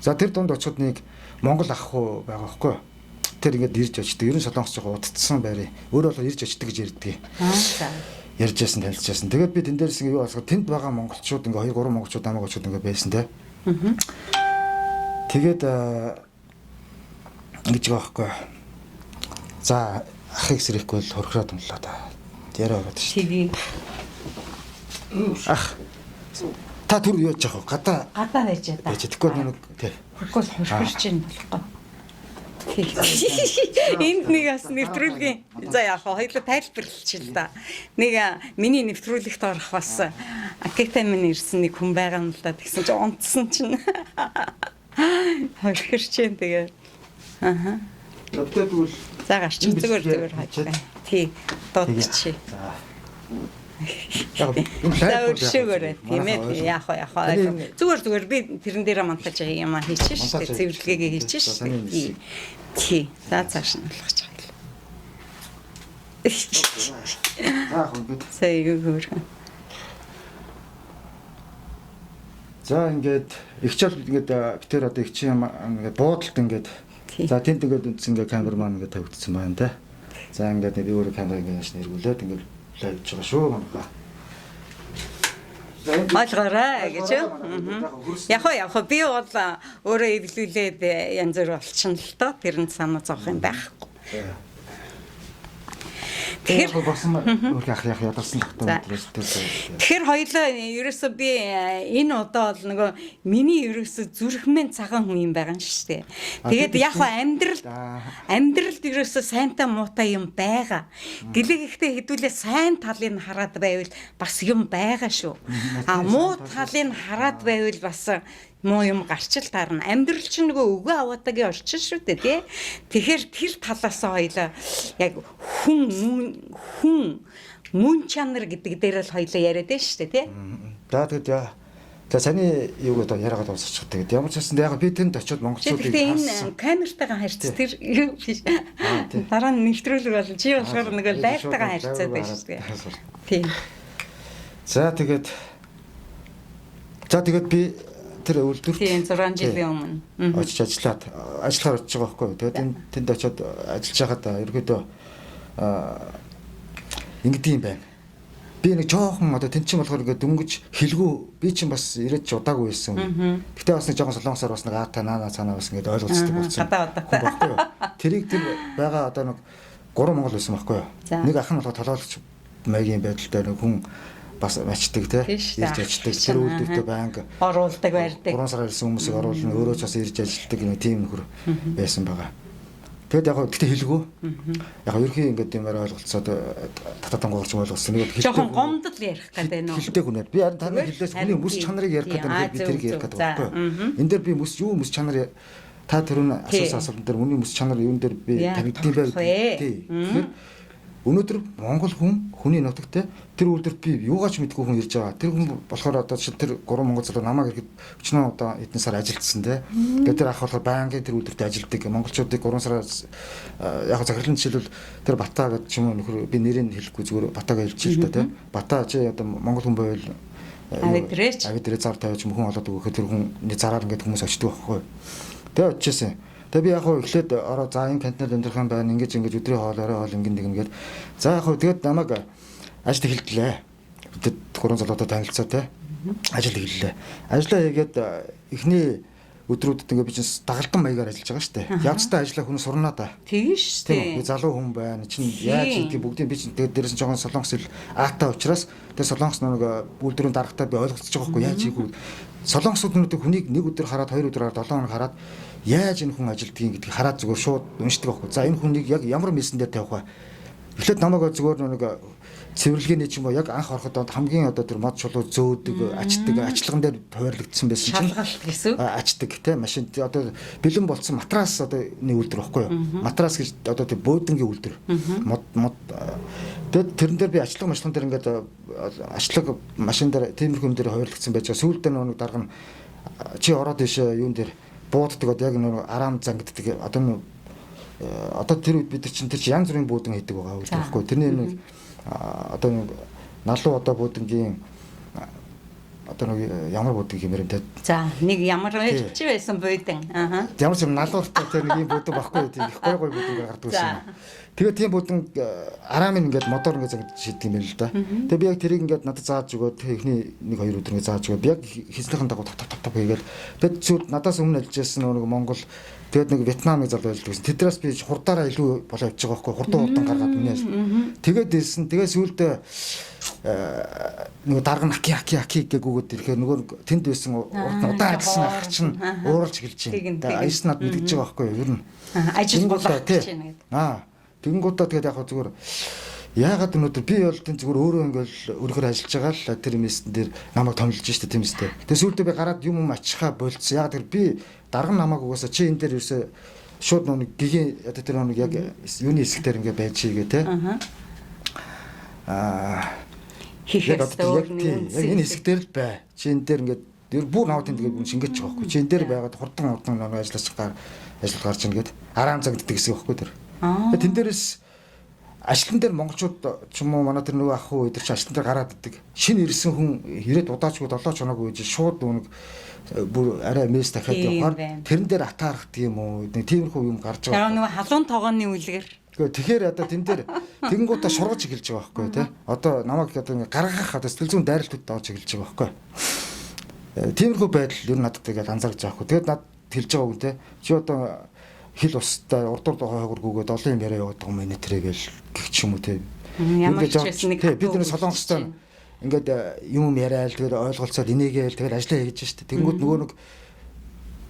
За тэр дунд очиход нэг монгол ах уу байгаа байхгүй юу? Тэр ингээд ирж очдөг. Ер нь Солонгос жоо удацсан байрыг. Өөрөө бол ирж очдөг гэж ярьдаг. Аа за. Ярьж ясан танилцж ясан. Тэгээд би тэн дээрс ингээ юу болохоо тэнд байгаа монголчууд ингээ 2 3 монголчууд намайг очоод ингээ байсан те. Тэгээд ингэж байгаа байхгүй юу? За ахыг сэрэхгүй бол хөрхроод унлаа да. Яриа ороод шүү. Тэгээ. Ах та түр юу яаж явах вэ? Гадаа Гадаа байж та. байж тэгэхгүй нэг тий. Хөрхөл хурхирч ин болохгүй. Энд нэг бас нэвтрүүлгийн за яг хоёулаа тайлбарлчих л да. Нэг миний нэвтрүүлэгт орох бас акетамин ирсэн нэг хүн байгаа юм л да. Тэгсэн чинь унтсан чинь хөрхирч ин тэгээ. Аха. Тэгвэл За гарч зүгээр зүгээр хажгаа. Тий. Дуудчих. За. Яг энэ За өршөөгөөрэй тийм ээ. Яг яг зүгээр зүгээр би тэрэн дээр монтаж юм хийчих шүү дээ. Цэвэрлэгээгээ хийчих шүү дээ. Тий. За цааш нь болгож байгаа юм. За яг ингээд. За эйгүүр. За ингээд ихчэл ингээд битэр одоо ихчин ингээд буудалд ингээд за тэнд ингээд үндсэн ингээд камерман ингээд тавигдсан байна те. За ингээд би өөрөө камер ингээд яаш нэргүүлээд ингээд лайвж байгаа шүү манайхаа. Ойлгоорой гэж юу? Яг яг би бол өөрөө эвлүүлээд янз бүр болчихно л доо. Тэрэнд санаа зовох юм байхгүй. Тэгэхээр босон өөр ах яг ядарсан тогтоо мэдрээс. Тэгэхээр хоёлоо ерөөсөө би энэ удаа бол нөгөө миний ерөөсөө зүрхмэн цагаан хүн юм байгаа юм шүү дээ. Тэгээд яг амьдралд ерөөсөө сайнтай муутай юм байгаа. Гэлээ гэхдээ хэдүүлээ сайн талыг хараад байвал бас юм байгаа шүү. А муу талыг хараад байвал бас муу юм гарч л таарна. Амьдрал чинь нөгөө өгөө аваатагийн орчин шүү дээ, тий. Тэгэхээр тэр талаас хоёлаа яг хүн мөн чанар гэдэг дээр л хоёлаа яриад байна шүү дээ, тий. За тэгэд яа. За саний юуг одоо яриагаад дуусчих. Тэгээд ямар ч байсан яг би тэнд очиод монголчуудыг харсан. Энэ камертайгаа харьц тэр юу биш. Дараа нь нэвтрүүлэг болно. Чи болохоор нөгөө лайвтайгаа харьцаад байна шүү дээ. Тий. За тэгээд би тэр үйлдвэрт тийм 6 жилийн өмнө очиж ажиллаад ажиллахаар очиж байгаа байхгүй. Тэгээд энэ тэнд очиод ажиллаж байхад ерөөдөө ингэдэм юм байна. Би нэг жоохон одоо тэн чин болохоор ингээд дөнгөж хэлгүү би чин бас ирээд ч удаагүй байсан. Гэтэ бас нэг жоохон солонгосоор бас нэг аата наана цаанаа бас ингээд ойлголцдог болсон. Гадаа удаатай. Хүн байхгүй юу? Тэрийг тэр байгаа одоо нэг гурван монгол байсан байхгүй юу? Нэг ах нь болохоор толоолч маягийн байдалтай нэг хүн бас ачдаг те ирж ажилладаг тэр үйлдвэртээ байнга оруулдаг барьдаг 3 сар ирсэн хүмүүсийг оруулна өөрөө ч бас ирж ажилладаг нэг тийм нөхөр байсан байгаа. Тэгэд яг гэхдээ хэлгүй. Яг ерхий ингээд юмар ойлголцоод тататан гоорч ойлголцсон. Нэг хэлтэй. Жохон гомдол ярих гэдэг нөө. Хэлтэй хүн. Би харин таны хэллээс хүний мэс чанарыг ярих гэдэг нь би тэрийг ярих гэдэг байхгүй юу? Энэ дээр би мэс юу мэс чанар та тэрүүн асуусан асуултан дээр хүний мэс чанар юун дээр би танигдсан байв. Тий. Тэгэхээр өнөөдөр Монгол хүн хүний нутагт тэр үйлдвэрт би юугаач мэдгүй хүн ирж байгаа. Тэр хүн болохоор одоо жишээ тэр гурван монгол залуу намайг ирэхэд өчнөө одоо хэдэн сар ажилласан те. Тэгээд тэр ах болохоор байнгын тэр үйлдвэрт ажилладаг. Монголчуудыг 3 сараас яг захирлын жишээлбэл тэр Бата гэдэг ч юм уу нөхөр би нэрийг хэлэхгүй зүгээр Батаг хэлж л та те. Бата чи одоо монгол хүн байвал авидрээч авидрээ зар тавиач мөхөн олоод өгөхөд тэр хүний зараар ингээд хүмүүс очдөг байхгүй. Тэгээ очижсэн. Тэгээ би яг хөө эхлээд ороо за энэ контейнер амьдрах юм байна. Ингэж ингэж өдрийн хоол орой хоол ингэн тэгнэ гээд. За яг хөө тэгээд намайг ажил эхэллээ. Бид гурван залуутай танилцаа те. Ажил эхэллээ. Ажлаа хийгээд эхний өдрүүдэд ингээ би чинь дагалдан маягаар ажиллаж байгаа шүү дээ. Явцтай ажиллаа хүн сурнаа да. Тийм шүү дээ. Би залуу хүн байна. Чин яаж хийдгийг бүгдийг би чинь тэгээд дээрээс нь жоохон солонгос хэл аатай учраас тэгээд солонгос нэг үйлдвэрийн дарагтаа би ойлголцож байгаа хгүй яаж хийх вэ? Солонгосууд өнөөдөр хүнийг нэг өдөр хараад, хоёр өдөр хараад, 7 хоног хараад яаж энэ хүн ажилдгийг гэдгийг хараад зүгээр шууд уншдаг байхгүй. За энэ хүнийг яг ямар мессен дээр тавих вэ? Эхлээд намайг зүгээр нэг цэвэрлэгээний ч юм уу яг анх ороход хамгийн одоо тэр мод чулуу зөөдөг, ачдаг, ачлган дээр тойрлогдсон байсан чинь шалгалт гэсэн. Ачдаг те машин одоо бэлэн болцсон матрас одоо нэг үйлдвэр байхгүй юу? Матрас гэж одоо тэр буудангийн үйлдвэр. Мод мод тэгээд тэрэн дээр би ачлаг машлан дээр ингээд ачлаг машин дээр тиймэрхүү юм дээр хойрлогдсон байж байгаа. Сүүлдээ нэг дарга нь чи ороод ийшээ юун дээр бууддаг одоо яг нэг арам зангиддаг одоо нэг одоо тэр үед бид нар чинь тэр чинь янз бүрийн буудан хийдэг байгаа үйлдвэр байхгүй. Тэрний нэг одоо нэг налуу одоо буудангийн одоо нэг ямар буудан гэмээр юм те. За нэг ямар чи байсан буудан. Аа. Ямар ч юм налууртай те нэг юм буудан байхгүй тийм их гой гой буудан гардаг байсан юм. Тэгээ тийм буудан араамын ингээд мотор ингээд зангид шийддэг юм байна л да. Тэгээ би яг тэрийг ингээд надад зааж өгөөд эхний нэг хоёр өдөр ингээд зааж өгөөд би яг хийснийхэн дагуу тав тав тав тав хийгээл тэгээд сүүлд надаас өмнө ажиллаж байсан нэг Монгол тэгээд нэг Вьетнамын залуу ажилладаг гэсэн. Тэдрээс би хурдаараа илүү болоо явж байгаа байхгүй хурдан хурдан гаргаад миний ажил. Тэгээд ирсэн. Тэгээ сүүлдээ нөгөө дарга нь аки аки аки гээгүүгээд ирэхээр нөгөө тэнд байсан урд нь удаан ажилласан ах чинь ууралж эхэлж байна. Аяс над мэдгэж байгаа байхгүй юу? Ер нь ажил болох гэж байна гэдэг. Аа. Тэгэнгүүтээ тэгээд яг зүгээр яагаад өнөөдөр би бол тэн зүгээр өөрөө ингээл өөрөөр ажиллаж байгаа л тэр мессен дээр намайг томилж штэ тийм үстэй. Тэгээ сүүлдээ би гараад юм юм ачихаа болцсон. Яагаад тэр би дарга нь намайг угаасаа чи энэ дээр ерөөсөө шууд нэг гэгийн одоо тэр нэг яг юуны хэсэг дээр ингээ байж хийгээ те. Аа хийх ёстой яг энэ хэсэг дээр л бай. Чи энэ дээр ингээд бүр наваад энэ тэгээд шингээч байгаа байхгүй. Чи энэ дээр байгаад хурдан хурдан нэг ажиллаж гар ажил гарч ийн гээд араам загддаг хэсэг байхгүй тэр. Тэгээ тэн дээрээс ажилтан дээр монголчууд ч юм уу манай тэр нөгөө ах хүү өдр чи ажилтан дээр гараад идэг. Шинэ ирсэн хүн ирээд удаачгүй 7 хоног үеж шууд нэг бүр арай мэс дахиад явахаар тэрэн дээр атаархдаг юм уу? Нэг тиймэрхүү юм гарч байгаа. Тэр нөгөө халуун тогооны үлгэр. Тэгэхээр одоо тэн дээр тэгэнгүүтээ шургаж эхэлж байгаа байхгүй тий. Одоо намайг одоо ингээ гаргах одоо сэтгэл зүйн дайралтууд орж эхэлж байгаа байхгүй. Тиймэрхүү байдал ер нь надад тэгээд анзаарч байгаа байхгүй. Тэгээд над хэлж байгаа үг тий. Чи одоо хил устай урд урд хойгоргүйгээд олон юм яриа яваад байгаа юм энэ тэрэ гээл гэх ч юм уу тий. Ямар ч байсан нэг бид нар солонгостой ингээд юм яриад тэгээд ойлголцоод инээгээл тэгээд ажиллаа хийж штэ. Тэнгүүд нөгөө нэг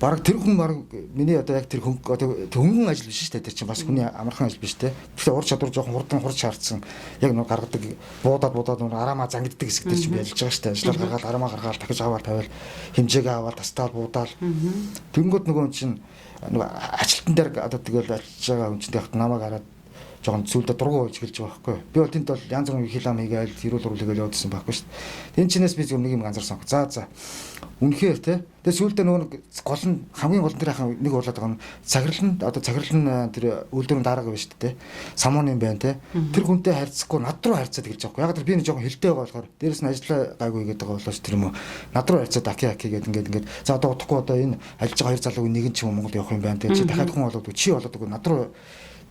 бараг тэр хүн бараг миний одоо яг тэр хүн одоо хөнгөн ажил биш штэ тэр чинь бас хүний амархан ажил биш те. Тэгэхээр ур чадвар жоохон хурдан хурж шаардсан. Яг нэг гаргадаг буудаад буудаад нэг араамаа зангиддаг хэсэг тэр чинь би ажиллаж байгаа штэ. Ажиллаар гаргаал араамаа гаргаал дахиж аваад тавиал хэмжээгээ аваад тастаал буудаал. Тэнгүүд нөгөө хүн чинь нөгөө ажилтан дээр одоо тэгэл ажиллаж байгаа хүн чинь яг намайг хараад жоохон зүйлдэ дургу болж эхэлж байгаа байхгүй. Би бол тэнд бол янз бүрийн хил ам хийгээл хэрүүл уруул хийгээл явуулсан байхгүй шүү дээ. Тэн чинээс би зөв нэг юм анзаарсан. За за. Үнэхээр те. Тэгээ сүүлдээ нөгөө нэг гол нь хамгийн гол нь тэр ахын нэг уурлаад байгаа нь цаграл нь одоо цаграл нь тэр үйлдвэрийн дарга байна шүү дээ. Самууны юм байна те. Тэр хүнтэй харьцахгүй над руу харьцаад эхэлж байгаа байхгүй. Яг тэр би нэг жоохон хилтэй байгаа болохоор дээрэс нь ажиллаа гайгүй хийгээд байгаа болооч тэр юм уу. Над руу харьцаад аки аки гэдэг ингээд ингээд за одоо удахгүй одоо энэ ажиллаж байгаа хоёр залуугийн нэг нь ч юм уу Монгол явах юм байна те. Чи дахиад хүн болоод чи болоод үгүй над руу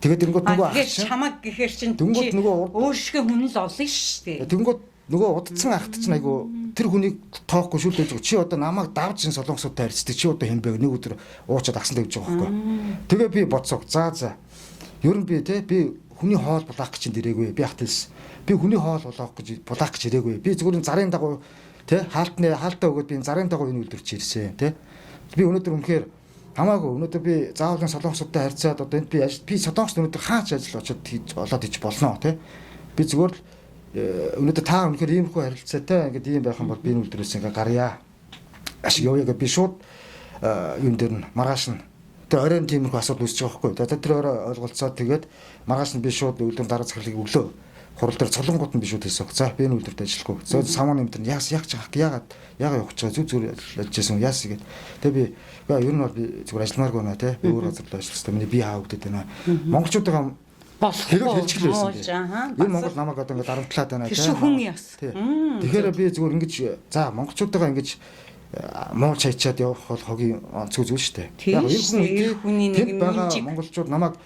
тэгээд тэнгууд нөгөө ах чинь чамаг гэхэр чинь тэнгууд нөгөө өөршгөө хүн л олно шүү дээ. Тэнгууд Нөгөө удцсан ахт чинь айгу тэр хүнийг тоохгүй шүлдэж байгаа. Чи одоо намайг давж энэ солонгосуудтай харьцдаг. Чи одоо хэн бэ? Нэг өдөр уучаад агсан тавьж байгаа байхгүй. Тэгээ би бодсоо. За за. Ер нь би те би хүний хоол булаах гэж энд ирээгүй. Би ахт хэлсэн. Би хүний хоол булаах гэж булаах гэж ирээгүй. Би зүгээр зарын дагуу те хаалтны хаалтаа өгөөд би зарын дагуу энэ үйлдвэрч ирсэн те. Би өнөөдөр үнэхээр хамаагүй өнөөдөр би заавал солонгосуудтай харьцаад одоо энд би би солонгост өнөөдөр хаач ажил очоод хийж олоод хийж болно те. Би зүгээр л өнөөдөр та үнэхээр иймэрхүү харилцаатай ингээд ийм байх юм бол би энэ үйлдвэрээс ингээд гарья. Ашиг явъя гэж би шууд юун дээр нь маргааш нь тэр оройн тиймэрхүү асуудал үүсэж байгаа байхгүй. За тэр орой ойлголцоод тэгээд маргааш нь би шууд үйлдвэр дарга захирлыг өглөө хурал дээр цолонгууд нь би шууд хэлсэн. За би энэ үйлдвэрт ажиллахгүй. За самууны юм дээр яас яг ч яагаад яагаад явах гэж байгаа зүг зүгээр ажиллаж байсан яас гээд. Тэгээ би ер нь бол би зүгээр ажилламааргүй байна те. Би өөр газар л ажиллах хэрэгтэй. Миний бие хаа өгдөд байна. Монголчуудаа болохгүй хэлчихлээ байсан. Энэ Монгол намайг одоо ингээд дарамтлаад байна те. Тэр хүн яс. Тэгэхээр би зүгээр ингэж за монголчуудаа ингэж муу чайчаад явах бол хогийн онцгой зүйл шүү дээ. Яг энэ хүний нэг байгаа монголчууд намайг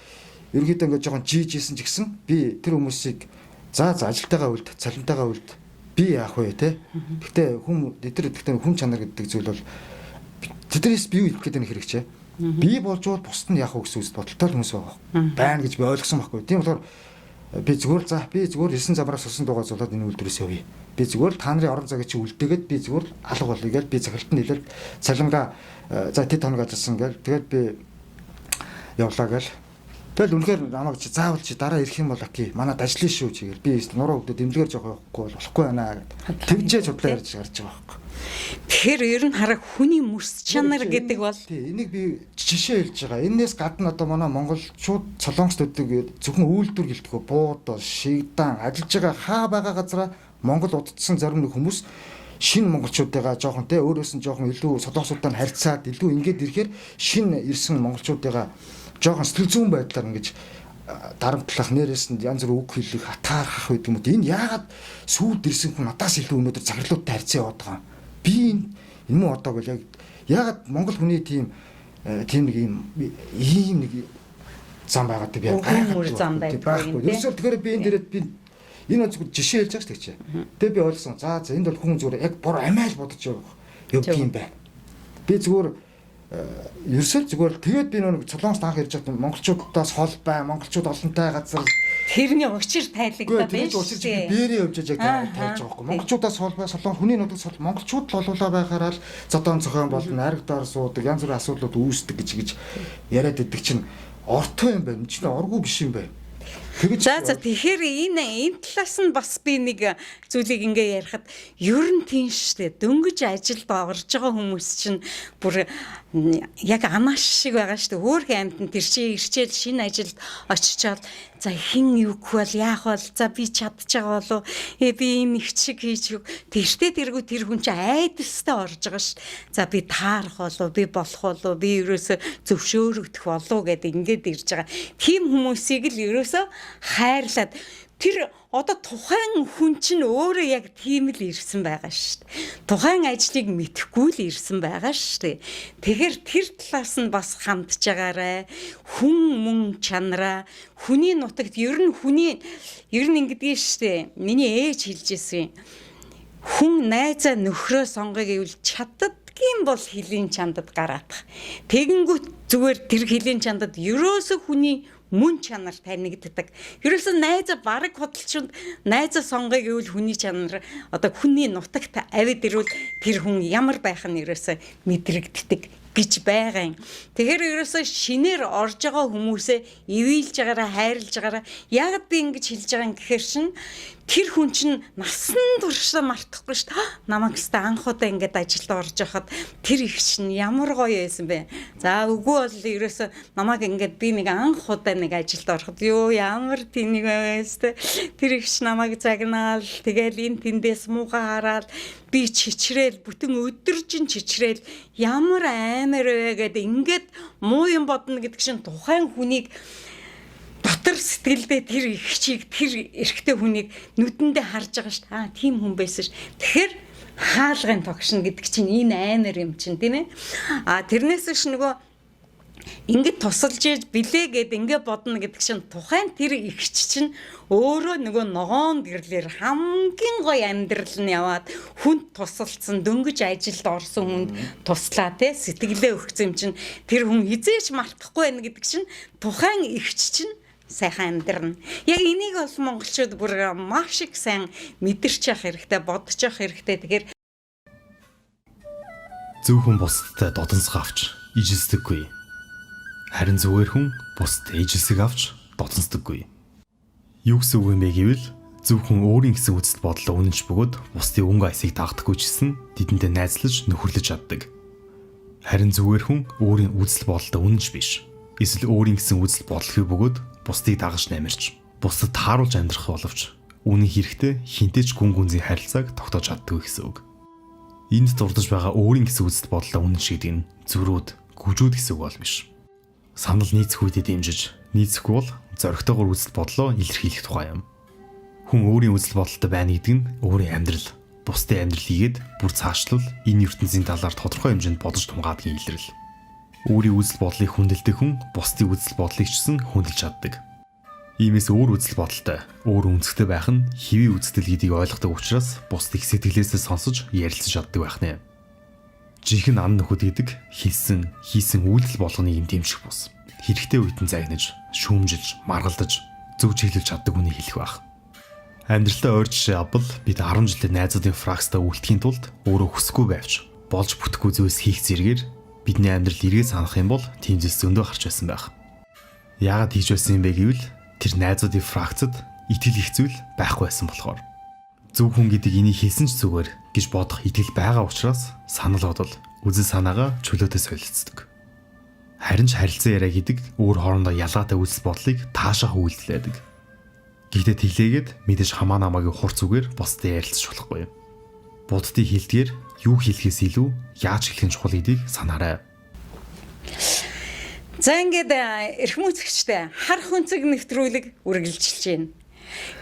ерөөдөө ингээд жоохон жийжсэн ч гэсэн би тэр хүмүүсийг за за ажилтайгаа үлд, цалинтайгаа үлд би яах вэ те. Гэхдээ хүн тэд нар хүн чанар гэдэг зүйл бол тэднээс би юу хэлэх гээд байна хэрэгчээ. Би болж бол бусд нь яах вэ гэсэн үст бодолтой хүмүүс байгаа байна гэж би ойлгосон байхгүй. Тийм болохоор би зүгээр л за би зүгээр 9 замраас сусан дугаа зулаад энэ үйлдвэрээс явъя. Би зүгээр л та нарын орон цагийг чи үлдээгээд би зүгээр л алга болъё гэж би захиралт нь хэлээд цалингаа за тэд хоног ажилласан гээл тэгээд би явлаа гээл. Тэгэл үнэхээр намайг чи заавал чи дараа ирэх юм бол окей. Манад ажиллана шүү чи гээл. Би нуруу өгдөө дэмлэгээр жоох явахгүй бол болохгүй байна гэд. Тэгжээ судлаа ярьж гарч байгаа байхгүй. Тэгэхээр ер нь хараа хүний мөрс чанар гэдэг бол тий энийг би жишээ хэлж байгаа. Энээс гадна одоо манай монголчууд солонгост өгдөг зөвхөн үйлдвэр гэлтгөө бууд, шигдаан ажиллаж байгаа хаа байгаа газараа Монгол уддсан зарим нэг хүмүүс шинэ монголчуудыгаа жоохон те өөрөөс нь жоохон илүү солонгосуудаа харьцаад илүү ингээд ирэхээр шинэ ирсэн монголчуудыгаа жоохон сэтгэл зүйн байдлаар ингэж дарамтлах нэрээс нь янз бүр үг хэлэх хатаархах гэдэг юм уу. Энэ яагаад сүйд ирсэн хүн надаас илүү өнөөдөр захирлуудтай харьцаа яваад байгаа юм. Би энэ муу одоо гэл яг яагаад монгол хүний тийм тийм нэг ийм нэг зам байгаад би гайхах зам байхгүй. Ерөөсөө тэгэхээр би энэ дээрээ би энэ зүгээр жишээ хэлж байгаа шүү дээ. Тэгээ би ойлгосон. За за энд бол хүн зүгээр яг бор амиал бодож явах явд юм байна. Би зүгээр ерөөсөө зүгээр тэгээд би нэг солонгост анх ирж байхад монголчуудаас хол бай, монголчууд олонтой газар тэрний учир тайлагдаад байна шүү дээ. Бээрээ явж яг тайлж байгаа байхгүй. Монголчуудаас хол бай, солонгос хүний нутаг сол монголчууд л олуулаа байхаараа л зодон зохион болно, ариг доор суудаг, янз бүрийн асуудлууд үүсдэг гэж гэж яриад иддэг чинь ортой юм байна. Энд чинь оргүй биш юм байна. Тэгэж за за тэгэхээр энэ талаас нь бас би нэг зүйлийг ингээ ярихад ер нь тийм штэ дөнгөж ажилд орж байгаа хүмүүс чинь бүр яг анааш шиг байгаа штэ хөөрхөн амьтан тэр чи ирчээл шинэ ажилд очичоод за хин юух бол яах бол за би чадчих байгаа болов би ийм их чиг хийж тэртээ тэргүү тэр хүн чи айдастай орж байгаа ш. За би таарах болов би болох болов би ерөөсө зөвшөөрөгдөх болов гэдэг ингээд ирж байгаа. Тийм хүмүүсийг л ерөөсө хайрлаад тэр одоо тухайн хүн чинь өөрөө яг тийм л ирсэн байгаа шүү дээ. Тухайн ажлыг мэдэхгүй л ирсэн байгаа шүү дээ. Тэгэхээр тэр талаас нь бас хандж байгаарай. Хүн мөн чанараа хүний нутагт ер нь хүний ер нь ингэдгийг шүү дээ. Миний ээж хэлж ирсэн. Хүн найзаа нөхрөө сонгоё гэвэл чаддаггүй бол хөлийн чандад гараадах. Тэгэнгүүт зүгээр тэр хөлийн чандад ерөөсө хүний мөн чанар танигддаг. Ерөөсөө найзаа бараг худалчинд найзаа сонгоё гэвэл хүний чанар одоо хүний нутагт авид ирвэл тэр хүн ямар байх нь ерөөсөө мэдрэгддэг гэж байгаа юм. Тэгэхээр ерөөсөө шинээр орж байгаа хүмүүсээ ивэлж байгаараа хайрлаж байгаараа яг би ингэж хэлж байгаа юм гэхэр шин тэр хүн чинь насан туршдаа мартахгүй шүү дээ. Намайг өстө анх удаа ингэж ажилд орж байхад тэр их чинь ямар гоё байсан бэ. За үгүй бол ерөөсөө намайг ингэж би нэг анх удаа нэг ажилд ороход ёо ямар тэнэг байсан. Тэр их чинь намайг загнаал тэгэл энэ тэндээс муухай хараад би чичрээл бүтэн өдөржин чичрээл ямар аймар вэ гэд ингээд муу юм бодно гэдэг чинь тухайн хүнийг дотор сэтгэлдээ тэр ихчийг тэр эрэгтэй хүнийг нүдэндээ харж байгаа шүү дээ. Аа тийм хүн байсан ш. Тэгэхээр хаалгын тогшин гэдэг чинь энэ аймар юм чинь тийм ээ. А тэрнээс биш нөгөө Ингээд тусалж ээж билээ гэд ингээ бодно гэдэг чинь тухайн тэр эгч чинь өөрөө нөгөө ногоон гэрлэр хамгийн гоё амьдрал нь яваад хүнд тусалцсан, дөнгөж ажилд орсон хүнд туслаа те, сэтгэлээ өгсөн юм чинь тэр хүн хизээч мартахгүй байна гэдэг чинь тухайн эгч чинь сайхан амьдрна. Яг энийг бол монголчууд бүр маш их сайн мэдэрч явах хэрэгтэй, бодож явах хэрэгтэй. Тэгэхээр Зөв хүн бусдад додонсго авч ижилсдэггүй. Харин зүгээр хүн бусдад ижилсэг авч додонсдоггүй. Юу гэсэн үг юм бэ гэвэл зөв хүн өөрийн гэсэн үзэл бодлоо үнэнч бөгөөд бусдын өнгө аясыг дагдахгүй ч гэсэн тэдэнтэй найзлаж нөхөрлөж чаддаг. Харин зүгээр хүн өөрийн үзэл бодолтой үнэнч биш. Эсвэл өөрийн гэсэн үзэл бодлогүй бөгөөд бусдыг дагаж намирч, бусдад тааруулж амьдрах боловч үнэн хэрэгтээ хинтэй ч гүн гүнзгий харилцааг тогтоож чаддаггүй гэсэн үг. Энд дурдж байгаа өөрийн гэсэн үзэл бодлоо үнэнч гэдэг нь зөрүүд, гүжүүд гэсэн үг бол биш. Санал нийцэх үедээ дэмжиж, нийцэхгүй бол зоригтойгоор үзэл бодлоо илэрхийлэх тухай юм. Хүн өөрийн үзэл бодолтой байна гэдэг нь өөрийн амьдрал, бусдын амьдрал хийгээд бүр цаашлал энэ ертөнцийн талаар тодорхой хэмжээнд бодож тунгаадгийн илрэл. Өөрийн үзэл бодлыг хүндэлдэг хүн бусдын үзэл бодлыг ч гэсэн хүндэлж чаддаг. Иймээс өөр үзэл бодолтой, өөр өнцгтэй байх нь хэвийн үзэгдэл гэдгийг ойлгодог учраас бусдыг сэтгэлээсээ сонсож ярилцаж чаддаг байх нэ. Жинхэнэ ан нөхөд гэдэг хэлсэн, хийсэн үйлдэл болгоныг юм дэмжих бус. Хэрэгтэй үед нь загнаж, шүүмжилж, маргалдаж, зөв чиглүүлж чаддаг хүнийг хэлэх байх. Амьдралдаа ойр жишээ авбал бид 10 жилийн найзуудын фракстай үлдэхийн тулд өөрөө хүсэхгүй байвч болж бүтэхгүй зүйлс хийх зэрэгээр бидний амьдрал эргээд санах юм бол тийм зүйлс зөндөө гарч байсан байх. Яагаад хийж байсан юм бэ гэвэл тэр найзуудын фракцад итгэл их зүйл байхгүй байсан болохоор. Зөв хүн гэдэг энийг хэлсэн ч зүгээр гэж бодох итгэл байгаа учраас санал бодол, үзэл санаагаа чөлөөтэй солилцдог. Харин ч харилцан яриа гэдэг өөр хоорондоо ялгаатай үзэл бодлыг таашаах үйлдэл байдаг. Гэхдээ тэглээгээд мэдээж хамаа намаагийн хурц үгээр бусдад ярилцаж болохгүй. Буддын хэлдгээр юу хэлэхээс илүү яаж хэлэх нь чухал гэдгийг санаарай. За, ингээд эрхэм үзэгчтэй, Харах өнцөг нэвтрүүлэг үргэлжилж байна.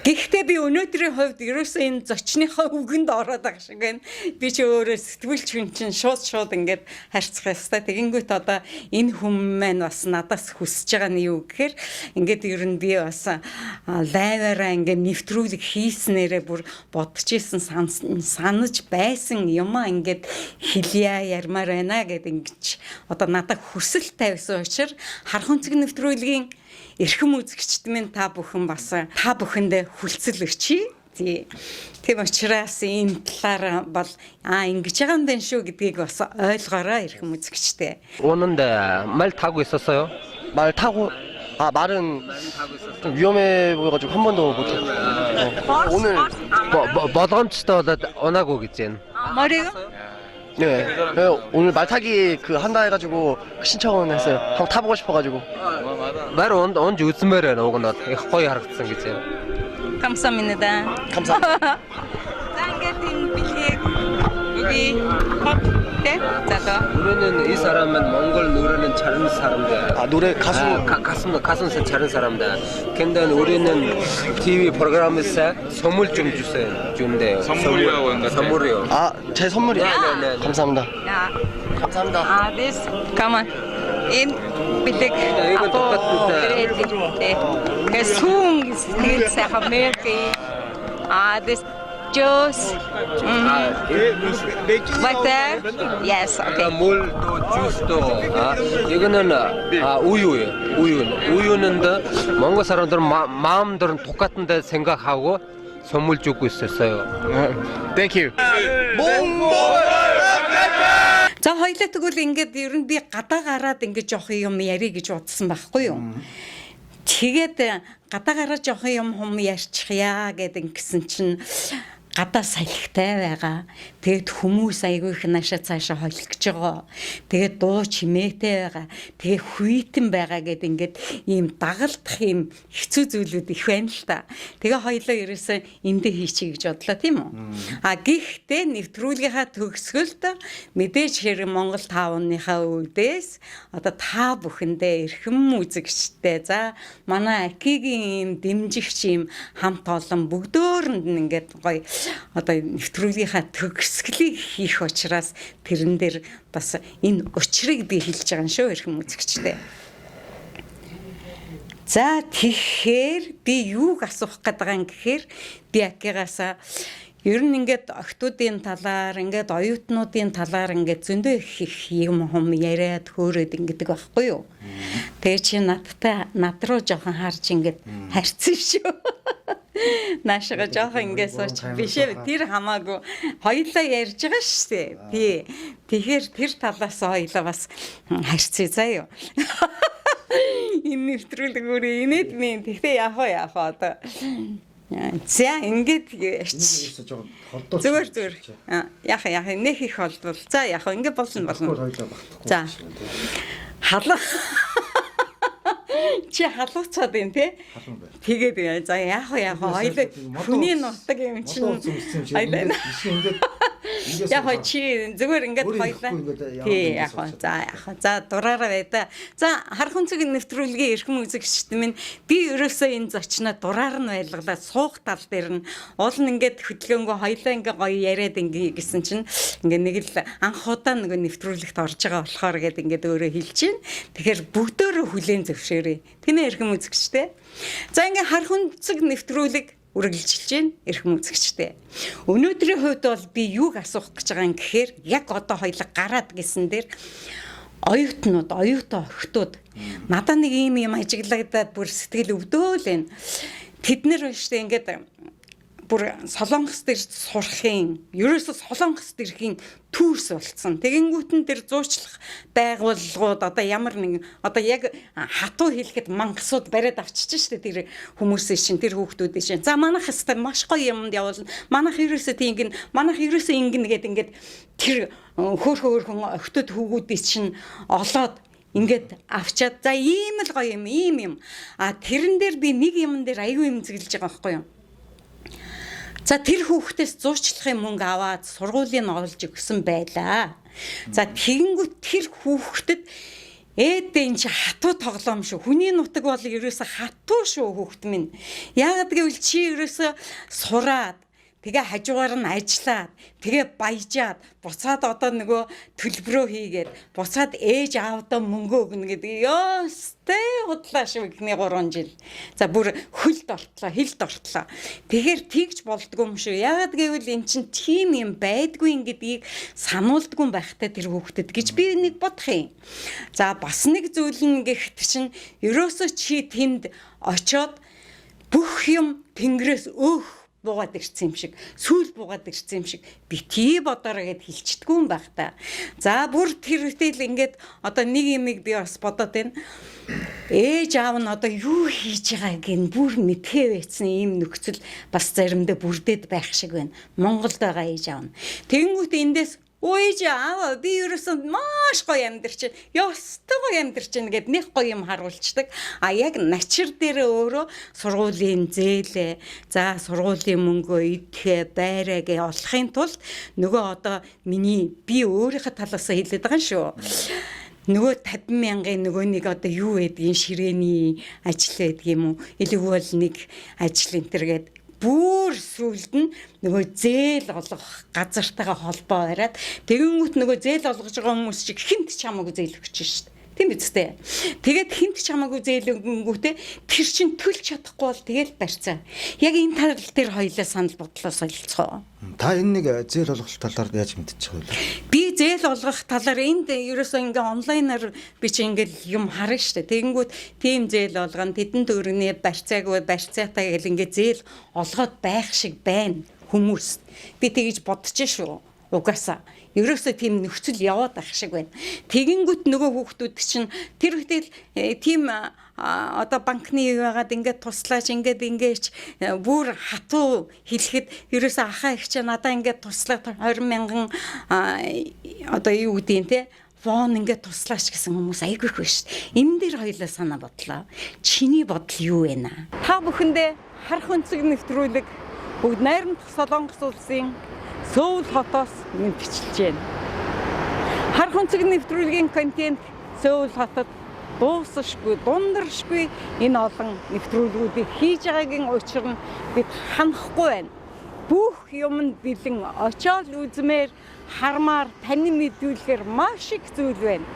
Гэхдээ би өнөөдрийн хувьд ерөөсөө энэ зочныхоо үгэнд ороод байгаа шиг байна. Би чи өөрөө сэтгүүлч хүн чинь шууд шууд ингээд харьцах ёстой. Тэгэнгүүт одоо энэ хүн маань бас надаас хүсэж байгаа нь юу гэхээр ингээд ер нь би бас live аараа ингээд нэвтрүүлэг хийснээрээ бүр бодож исэн, санаж байсан юмаа ингээд хэлье, ярмаар байна гэд ингэж одоо надад хүсэл тавьсан учраас Харах өнцөг нэвтрүүлгийн эрхэм үзэгчд минь, та бүхэн бас та бүхэндээ хүлцэл өчье. Тий. Тийм учраас энэ талаар бол ингэж байгаа юм байна шүү гэдгийг бас ойлгоорой, эрхэм үзэгчтэй. 오는데 말 타고 있었어요? 말 타고, 아, 말은 좀 위험해 보여가지고 한 번도 못 타고 오늘 뭐, болгоомжтой болоод унаагүй гэж байна. Морийг 네, 네, 오늘 말 타기 그 한다 해가지고 신청은 했어요. 한번 타보고 싶어가지고. Мар унж үзмээр байна, уг нь бол их гоё харагдсан гэж байна. 감사합니다. 감사합니다. За, ингээд энэ бэлгийг өгье. Тэ? За доо. 우리는 이 사람은 몽골 노래는 잘하는 사람들. 아, 노래 가수. 아, 가슴 가슴 잘하는 사람들. 근데 우리는 TV 프로그램에서 선물 좀 주세요. 준대요. 선물이라고 한 것 같아요. 선물이요. 아, 제 선물이. 네, 네, 네. 감사합니다. 야. 감사합니다. 아, this come on. Энэ бэлэг 이건 똑같은데. 네. 그 сүүн сэтгэл сайхан milky. А, this juice. Like that? Yes, okay. 물도 주스도 아, 이거는 우유예요. 우유. 우유는데 몽골 사람들은 마음들은 똑같은데 생각하고 선물 주고 있었어요. Thank you. За, хоёлаа тэгвэл ингээд ер нь би гадаа гараад ингээд жоох юм ярих гэж бодсон байхгүй юу? Тэгээд гадаа гараад жоох юм хум ярьчихъя гэд ингэсэн чинь гадаа салхитай байгаа. Тэгээд хүмүүс айгүй их наашаа цаашаа холих гэж байгаа. Тэгээд дуу чимээтэй байгаа. Тэгээд хүйтэн байгаа гэд ингээд ийм дагалдах юм хэцүү зүйлүүд их байна л та. Тэгээ хоёлаа ерөөсөө эндээ хийчихье гэж бодлоо, тийм үү? А гэхдээ нэвтрүүлгийнхаа төгсгөлд мэдээж хэрэг Монгол таавныхаа үүдээс одоо та бүхэндээ, эрхэм үзэгчтэй, за манай Акигийн ийм дэмжигч ийм хамт олон бүгдөөрөнд нь ингээд гоё одоо нэвтрүүлгийнхаа төгсгөлийг хийх учраас тэрэн дээр бас энэ учрыг би хэлж байгаа юм шүү эрхэм үзэгчдээ. За тэгэхээр би юуг асуух гээд байгаа юм гэхээр би Акигаас ер нь ингээд охтуудын талаар, ингээд оюутнуудын талаар ингээд зөндөө их юм хум яриад хөөрөөд ингэдэг байхгүй юу. Тэгээ чи надтай над руу жоохон харж ингээд харьцсан шүү. Наашгаа жоохон ингээд сууч биш ээ, тэр хамаагүй хоёлаа ярьж байгаа шүү дээ. Тий. Тэгэхээр тэр талаас хоёлаа бас харьцъя заа юу. Энэ нэвтрүүлэг өөрөө инээд минь. Тэгтээ яах вэ яах вэ одоо. За ингээд ярьчих. Зүгээр зүгээр. Яах яах нэх их холдвол. За яах вэ ингээд болно болно. За. Халуун. Чи халууцаад юм те? Тэгээд за яах вэ яах вэ хоёлаа хүний нутаг юм чинь. Хоёлаа. Яг хоо чи зүгээр ингээд хоёлаа. Тий яг хоо за яг хоо за дураараа бай да. За харах өнцөг нэвтрүүлгийн эрхэм үзэгчд минь би ерөөсөө энэ зочноо дураар нь байлгалаа суух тал дээр нь уул нь ингээд хөдөлгөөнгөө хоёлаа ингээд гоё яриад ингээ гэсэн чинь ингээ нэг л анх удаа нөгөө нэвтрүүлэгт орж байгаа болохоор гээд ингээд өөрөө хэлж чинь. Тэгэхээр бүгдөөрөө хүлээн зөвшөөрье. Тийм ээ эрхэм үзэгчтэй. За ингээ харах өнцөг нэвтрүүлэг үргэлжилж байна эрхэм үзэгчтэй. Өнөөдрийн хувьд бол би юуг асуух гэж байгаа юм гэхээр яг одоо хоёлаа гараад гэсэн дээр оюутнууд, оюутан охтууд надад нэг ийм юм ажиглагдаад бүр сэтгэл өвдөөл байна. Тэд нэр шүү дээ ингээд бүр Солонгос дээр сурахын, ерөөсө Солонгос дэрхийн түүрс болцсон. Тэгэнгүүт нь тэр зуучлах байгууллагууд одоо ямар нэгэн одоо яг хатуу хэлэхэд мангасууд бариад авчиж штэ тэр хүмүүсийн чинь, тэр хүүхдүүдийн чинь. За манайх хэвээр маш гоё юмд явуулна. Манайх ерөөсө тийм гин, манайх ерөөсө ингэнэ гэд ингээд тэр хөөхөн охтод хүүгүүдийн чинь олоод ингээд авчаад за ийм л гоё юм, ийм юм. А тэрэн дээр би нэг юмн дээр аягүй эмзэглэж байгаа байхгүй юу? За тэр хүүхдээс зуучлахын мөнгө аваад сургуулийн олж өгсөн байлаа. За тэгэнгүүт тэр хүүхдэд ээд энэ чи хатуу тоглоом шүү. Хүний нутаг бол ерөөсө хатуу шүү хүүхд минь. Яагаад гэвэл чи ерөөсө сураад тэгээ хажуугаар нь ажиллаад тэгээ баяжаад буцаад одоо нөгөө төлбөрөө хийгээд буцаад ээж аавдаа мөнгө өгнө гэдэг ёстой худлаа шүү эхний 3 жил. За бүр хөлд ортлоо, хилд ортлоо. Тэгэхээр тэгж болдгоо юм шүү. Яагаад гэвэл эн чинь тийм юм байдгүй юм гэдгийг сануулдгүй байхтай тэр хүүхдэд гэж би нэг бодох юм. За бас нэг зүйл нь гэхэд чинь ерөөсөө чи тэнд очоод бүх юм тэнгэрээс өөх буугаад ирсэн юм шиг, сүүл буугаад ирсэн юм шиг битгий бодоорой гэд хэлчдэггүй юм байх та. За бүр тэр үтэл ингээд одоо нэг юмыг би бас бодоод байна. Ээж аав нь одоо юу хийж байгааг нь бүр мэдхээ байцсан ийм нөхцөл бас заримдаа бүрдээд байх шиг байна. Монголд байгаа ээж аав нь. Тэгэнгүүт эндээс өө ээж аав би ерөөсөн маш гоё амьдарч, ёстой гоё амьдарч байна гэд нэг гоё юм харуулцдаг. А яг начир дээр өөрөө сургуулийн зээлээ, за сургуулийн мөнгөө идэхэ, байраа гэ олохын тулд нөгөө одоо миний би өөрийнхөө талаас хэлээд байгаа шүү. Нөгөө 50 мянган нөгөө нэг одоо юу байдгийг ширээний ажил байдаг юм уу? Илүү бол нэг ажил энэ төр гээд бүр сүлд нь нөгөө зээл олгох газартайгаа холбоо бариад тэгэнгүүт нөгөө зээл олгож байгаа хүмүүс чиг хинт ч хамаагүй зээл өгч шít. Тийм биз дээ. Тэгээд хинт ч хамаагүй зээл өгөнгүүтээ тэр чин төлж чадахгүй бол тэгэл барьцаа. Яг энэ тал дээр хоёлаа санал бодлоо солилцгоо. Та энэ нэг зээл олгох талаар яаж мэдчих вэ? Би зээл олгох талаар энд ерөөсөө ингээ онлайнаар би чи ингээл юм харна штэ. Тэгэнгүүт тийм зээл олгоно, тэдэн төгрөний барьцаагүй барьцаатай гэл ингээ зээл олгоод байх шиг байна хүмүүс. Би тэгэж бодож шүү. Угаасаа ерөөсөө тийм нөхцөл яваад ах шиг байна. Тэгэнгүүт нөгөө хүүхдүүд чинь тэр хөтөл тийм одоо банкны юу яагаад ингээд туслаач ингээд ингээч бүр хатуу хэлэхэд ерөөсөө ахаа их чи надаа ингээд туслаад 20 мянган одоо юу гэдгийг те вон ингээд туслаач гэсэн хүмүүс айгүй их байна шүү дээ. Энэ дээр хоёлаа санаа бодлоо. Чиний бодол юу вэ наа? Та бүхэндээ харах өнцөг нэвтрүүлэг бүгд найрамдах Солонгос улсын Сөүл хотоос мэдчилж байна. Харах өнцөг нэвтрүүлгийн контент Сөүл хотод дуусшгүй, дундаршгүй энэ олон нэвтрүүлгүүдийг хийж байгаагийн учир нь бид ханахгүй байна. Бүх юмд бэлэн очоод үзмээр хармаар танин мэдүүлэхээр маш их зүйл байна.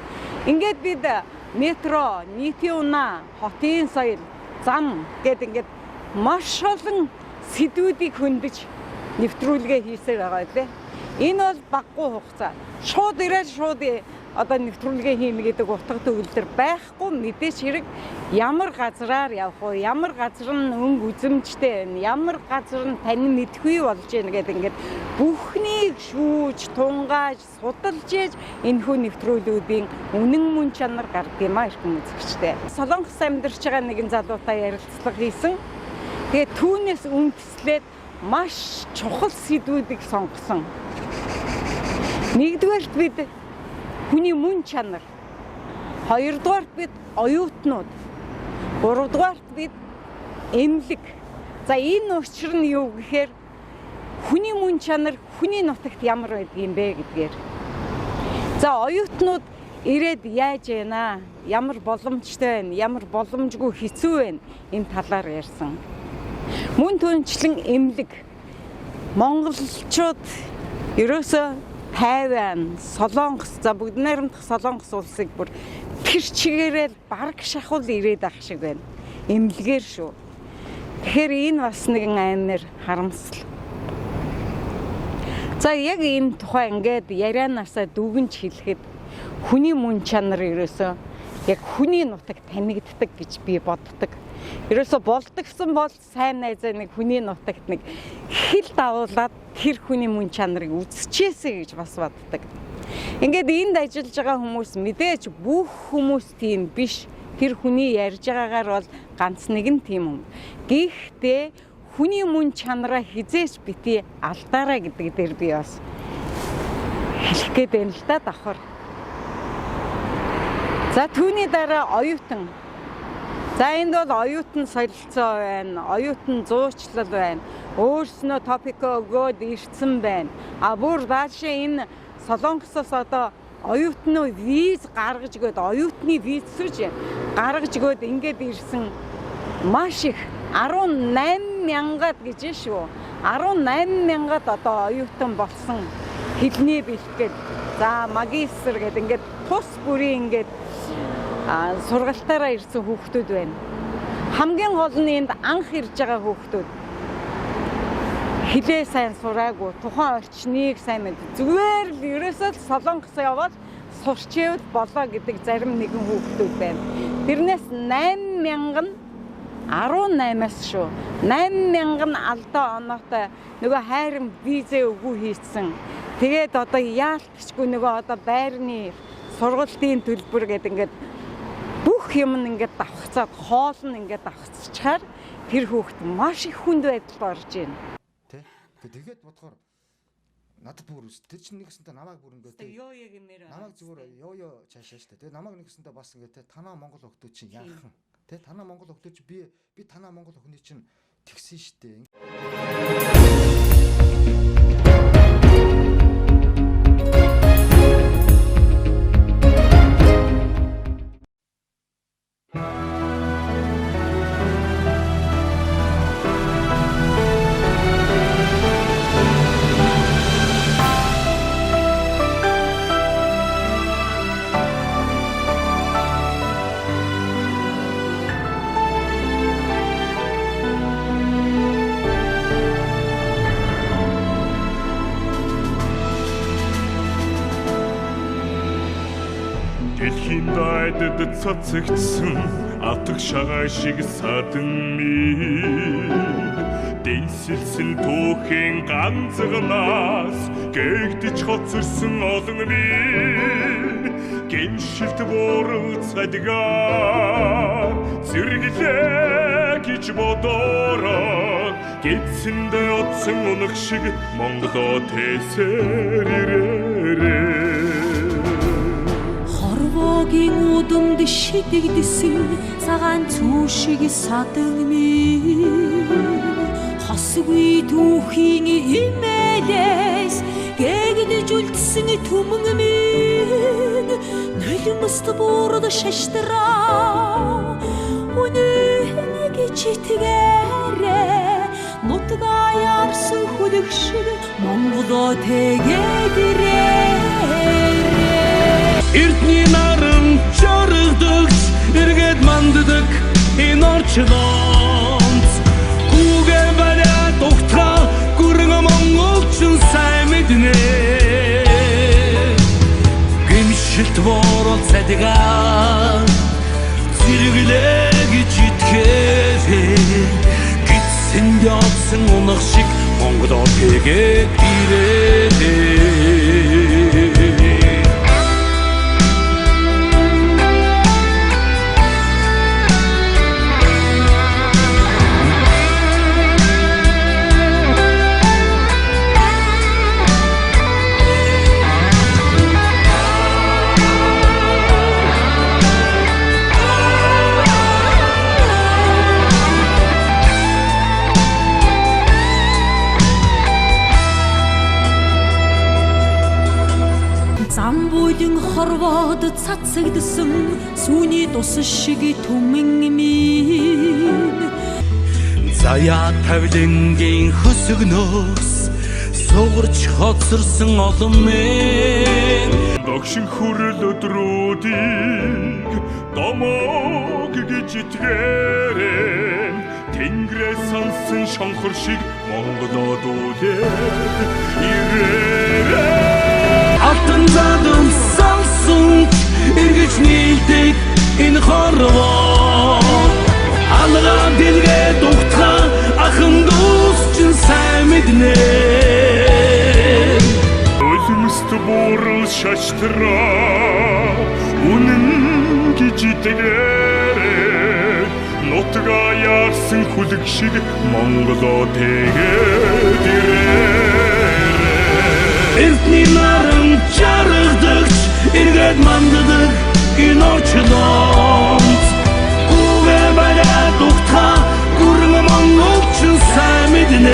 Ингээд бид метро, нийтийн унаа, хотын соёл, зам гэд ингээд маш олон сэдвүүдийг хөндөж нэвтрүүлгээ хийсээр байгаа лээ. Энэ бол баггүй хугацаа. Шууд ирээд шууд одоо нэвтрүүлгээ хийнэ гэдэг утга төгөлдөр байхгүй мэдээч хэрэг ямар газраар явах вэ? Ямар газар нь өнгө үзэмжтэй байна? Ямар газар нь тань мэдхгүй болж байна гэдэг ингээд бүхнийг шүүж, тунгааж, судалж ээж энэхүү нэвтрүүлгүүдийн үнэн мөн чанар гардаг юм а эрхэм үзэгчтэй. Солонгос амьдарч байгаа нэгэн залуутай ярилцлага хийсэн. Тэгээд түүнээс үндэслээд маш чухал сэдвүүдийг сонгосон. Нэгдүгээрт бид хүний мөн чанар. Хоёрдугаарт бид оюутнууд. Гуравдугаарт бид эмнэлэг. За энэ учир нь юу гэхээр хүний мөн чанар хүний нутагт ямар байдаг юм бэ гэдгээр. За оюутнууд ирээд яаж яана? Ямар боломжтой байна? Ямар боломжгүй хэцүү байна? Энэ талаар ярьсан. Мөн түнчлэн эмнэлэг. Монголчууд ерөөсөө Тайван, Солонгос, за бүгд найрамдах Солонгос улсыг бүр тэр чигээрээ бараг шахуул ирээд ах шиг байна. Эмнэлгээр шүү. Тэгэхээр энэ бас нэгэн аймар харамсал. За яг энэ тухай ингээд ярианаасаа дүгнж хэлэхэд хүний мөн чанар ерөөсөө яг хүний нутагт танигддаг гэж би боддог. Ерөөсөө болдогсон бол сайн найзаа нэг хүний нутагт нэг хил давуулаад тэр хүний мөн чанарыг үзчихээсэй гэж бас боддог. Ингээд энд ажиллаж байгаа хүмүүс мэдээж бүх хүмүүс тийм биш. Тэр хүний ярьж байгаагаар бол ганц нэг нь тийм юм. Гэхдээ хүний мөн чанараа хизээч бити алдаарай гэдэг дээр би бас хэлэх гээд байна л да давхар. За түүний дараа оюутан. За энд бол оюутан солилцоо байна, оюутан зуучлал байна. Өөрснөө топико өгөөд ирсэн байна. А бүр даашаа энэ Солонгосоос одоо оюутны виз гаргаж өгөөд, оюутны виз сүж гаргаж өгөөд ингээд ирсэн маш их 18 мянгад гэж шүү. 18 мянгад одоо оюутан болсон хэлний бэлтгэл. За магистр гэдэг ингээд тус бүрийн ингээд сургалтаараа ирсэн хүүхдүүд байна. Хамгийн гол нь энд анх ирж байгаа хүүхдүүд хилээ сайн сураагүй, тухайн орчныг сайн мэд. Зүгээр л ерөөсөө л Солонгос яваад сурчээвэл болоо гэдэг зарим нэгэн хүүхдүүд байна. Тэрнээс 8 мянган 18-аас шүү. 8 мянган алдаа оноотой нөгөө хайрын визээ үгүй хийцэн. Тэгээд одоо яалтчгүй нөгөө одоо байрны сургалтын төлбөр гэдэг ингээд бүх юм нь ингээд давхцаад хоол нь ингээд давхцчихаар тэр хүүхд маш их хүнд байдалд орж байна. Тэ. Тэгээд бодохоор надад бүр тэр чинь нэгсэнтэй намайг бүр ингээд ёо ёо гэмээр намайг зүгээр ёо ёо цаашаа штэ. Тэгээд намайг нэгсэнтэй бас ингээд тэ танаа Монгол охтууд чинь яахан. Тэ танаа Монгол охтууд чи би танаа Монгол охины чинь тэгсэн штэ. Дэлхийн дайдад цацагдсан атг шагаа шиг садан минь дэнсэлсэн түүхийн ганцгнаас гэгдэж хоцорсон олон минь гэмшилт буурал цадгаа зэрэглээ гэж бодороо гидсэндээ утсан унах шиг Монголоо тээсээр ирээрээ. Хорвоогийн удамд шидэгдсэн цагаан цүү шиг садан минь хосгүй түүхийн имээлээс гэгдэж үлдсэн түмэн минь нулимст буурд шаштраа үнэн гэж итгээрэй нутгаа Яарсан хүлэг шиг Монголоо тэгээд ирээрээ. Эрдний наран чаргадагч эргээд манддаг энэ орчлонц. Гүгэ бариад угтаа гүрэн монголчин сайн мэднэ. Гимшилт буурал цадига зэрэглээ гэж итгээрэй. Гидсэн явсан унах шиг Монголоо тэгээд ирээрэй. Зам бүлэн хорвоод цацагдсан сүүний тус шиг түмэн минь. Заяа тавилангийн хөсгнөөс сугарч хоцорсон олон мэн. Догшин хүрэл өдрүүдийг домог гэж итгээрэй. Тэнгэрээс сансан шонхор шиг Монголод үлээд ирээрэй. Алтан задам салсан эргэж нийлдэг энэ хорвоо. Алгаа дэлгээ дугтаа ахан дүүс чинь сайн мэднэ. Өлмөст буурал шаштраа үнэн гэж итгээрэй. Нутгаа яарсан хүлэг шиг Монголоо тэгээд ирээрэй. Эрдний наран чаргадагч эргээд манддаг энэ орчлонц. Гүгэ бариад угтаа гүрэн монголчин сайн мэднэ.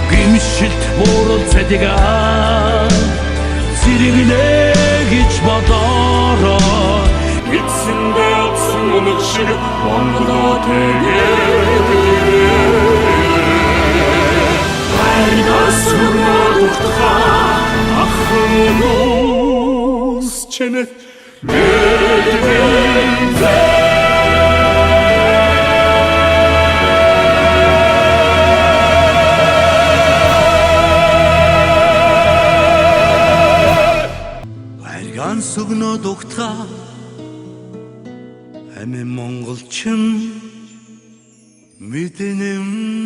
Гимшилт буурал цадига зэрэглээ гэж бодороо. Эцэндээ утсан унах шиг Монголоо тэгээд ирээрэй. Хайрнаас өгнөд угтахаа ахан дүүс чэнэт Аргаан сүгнөд угтаа амин монголчин мэднэмзээ.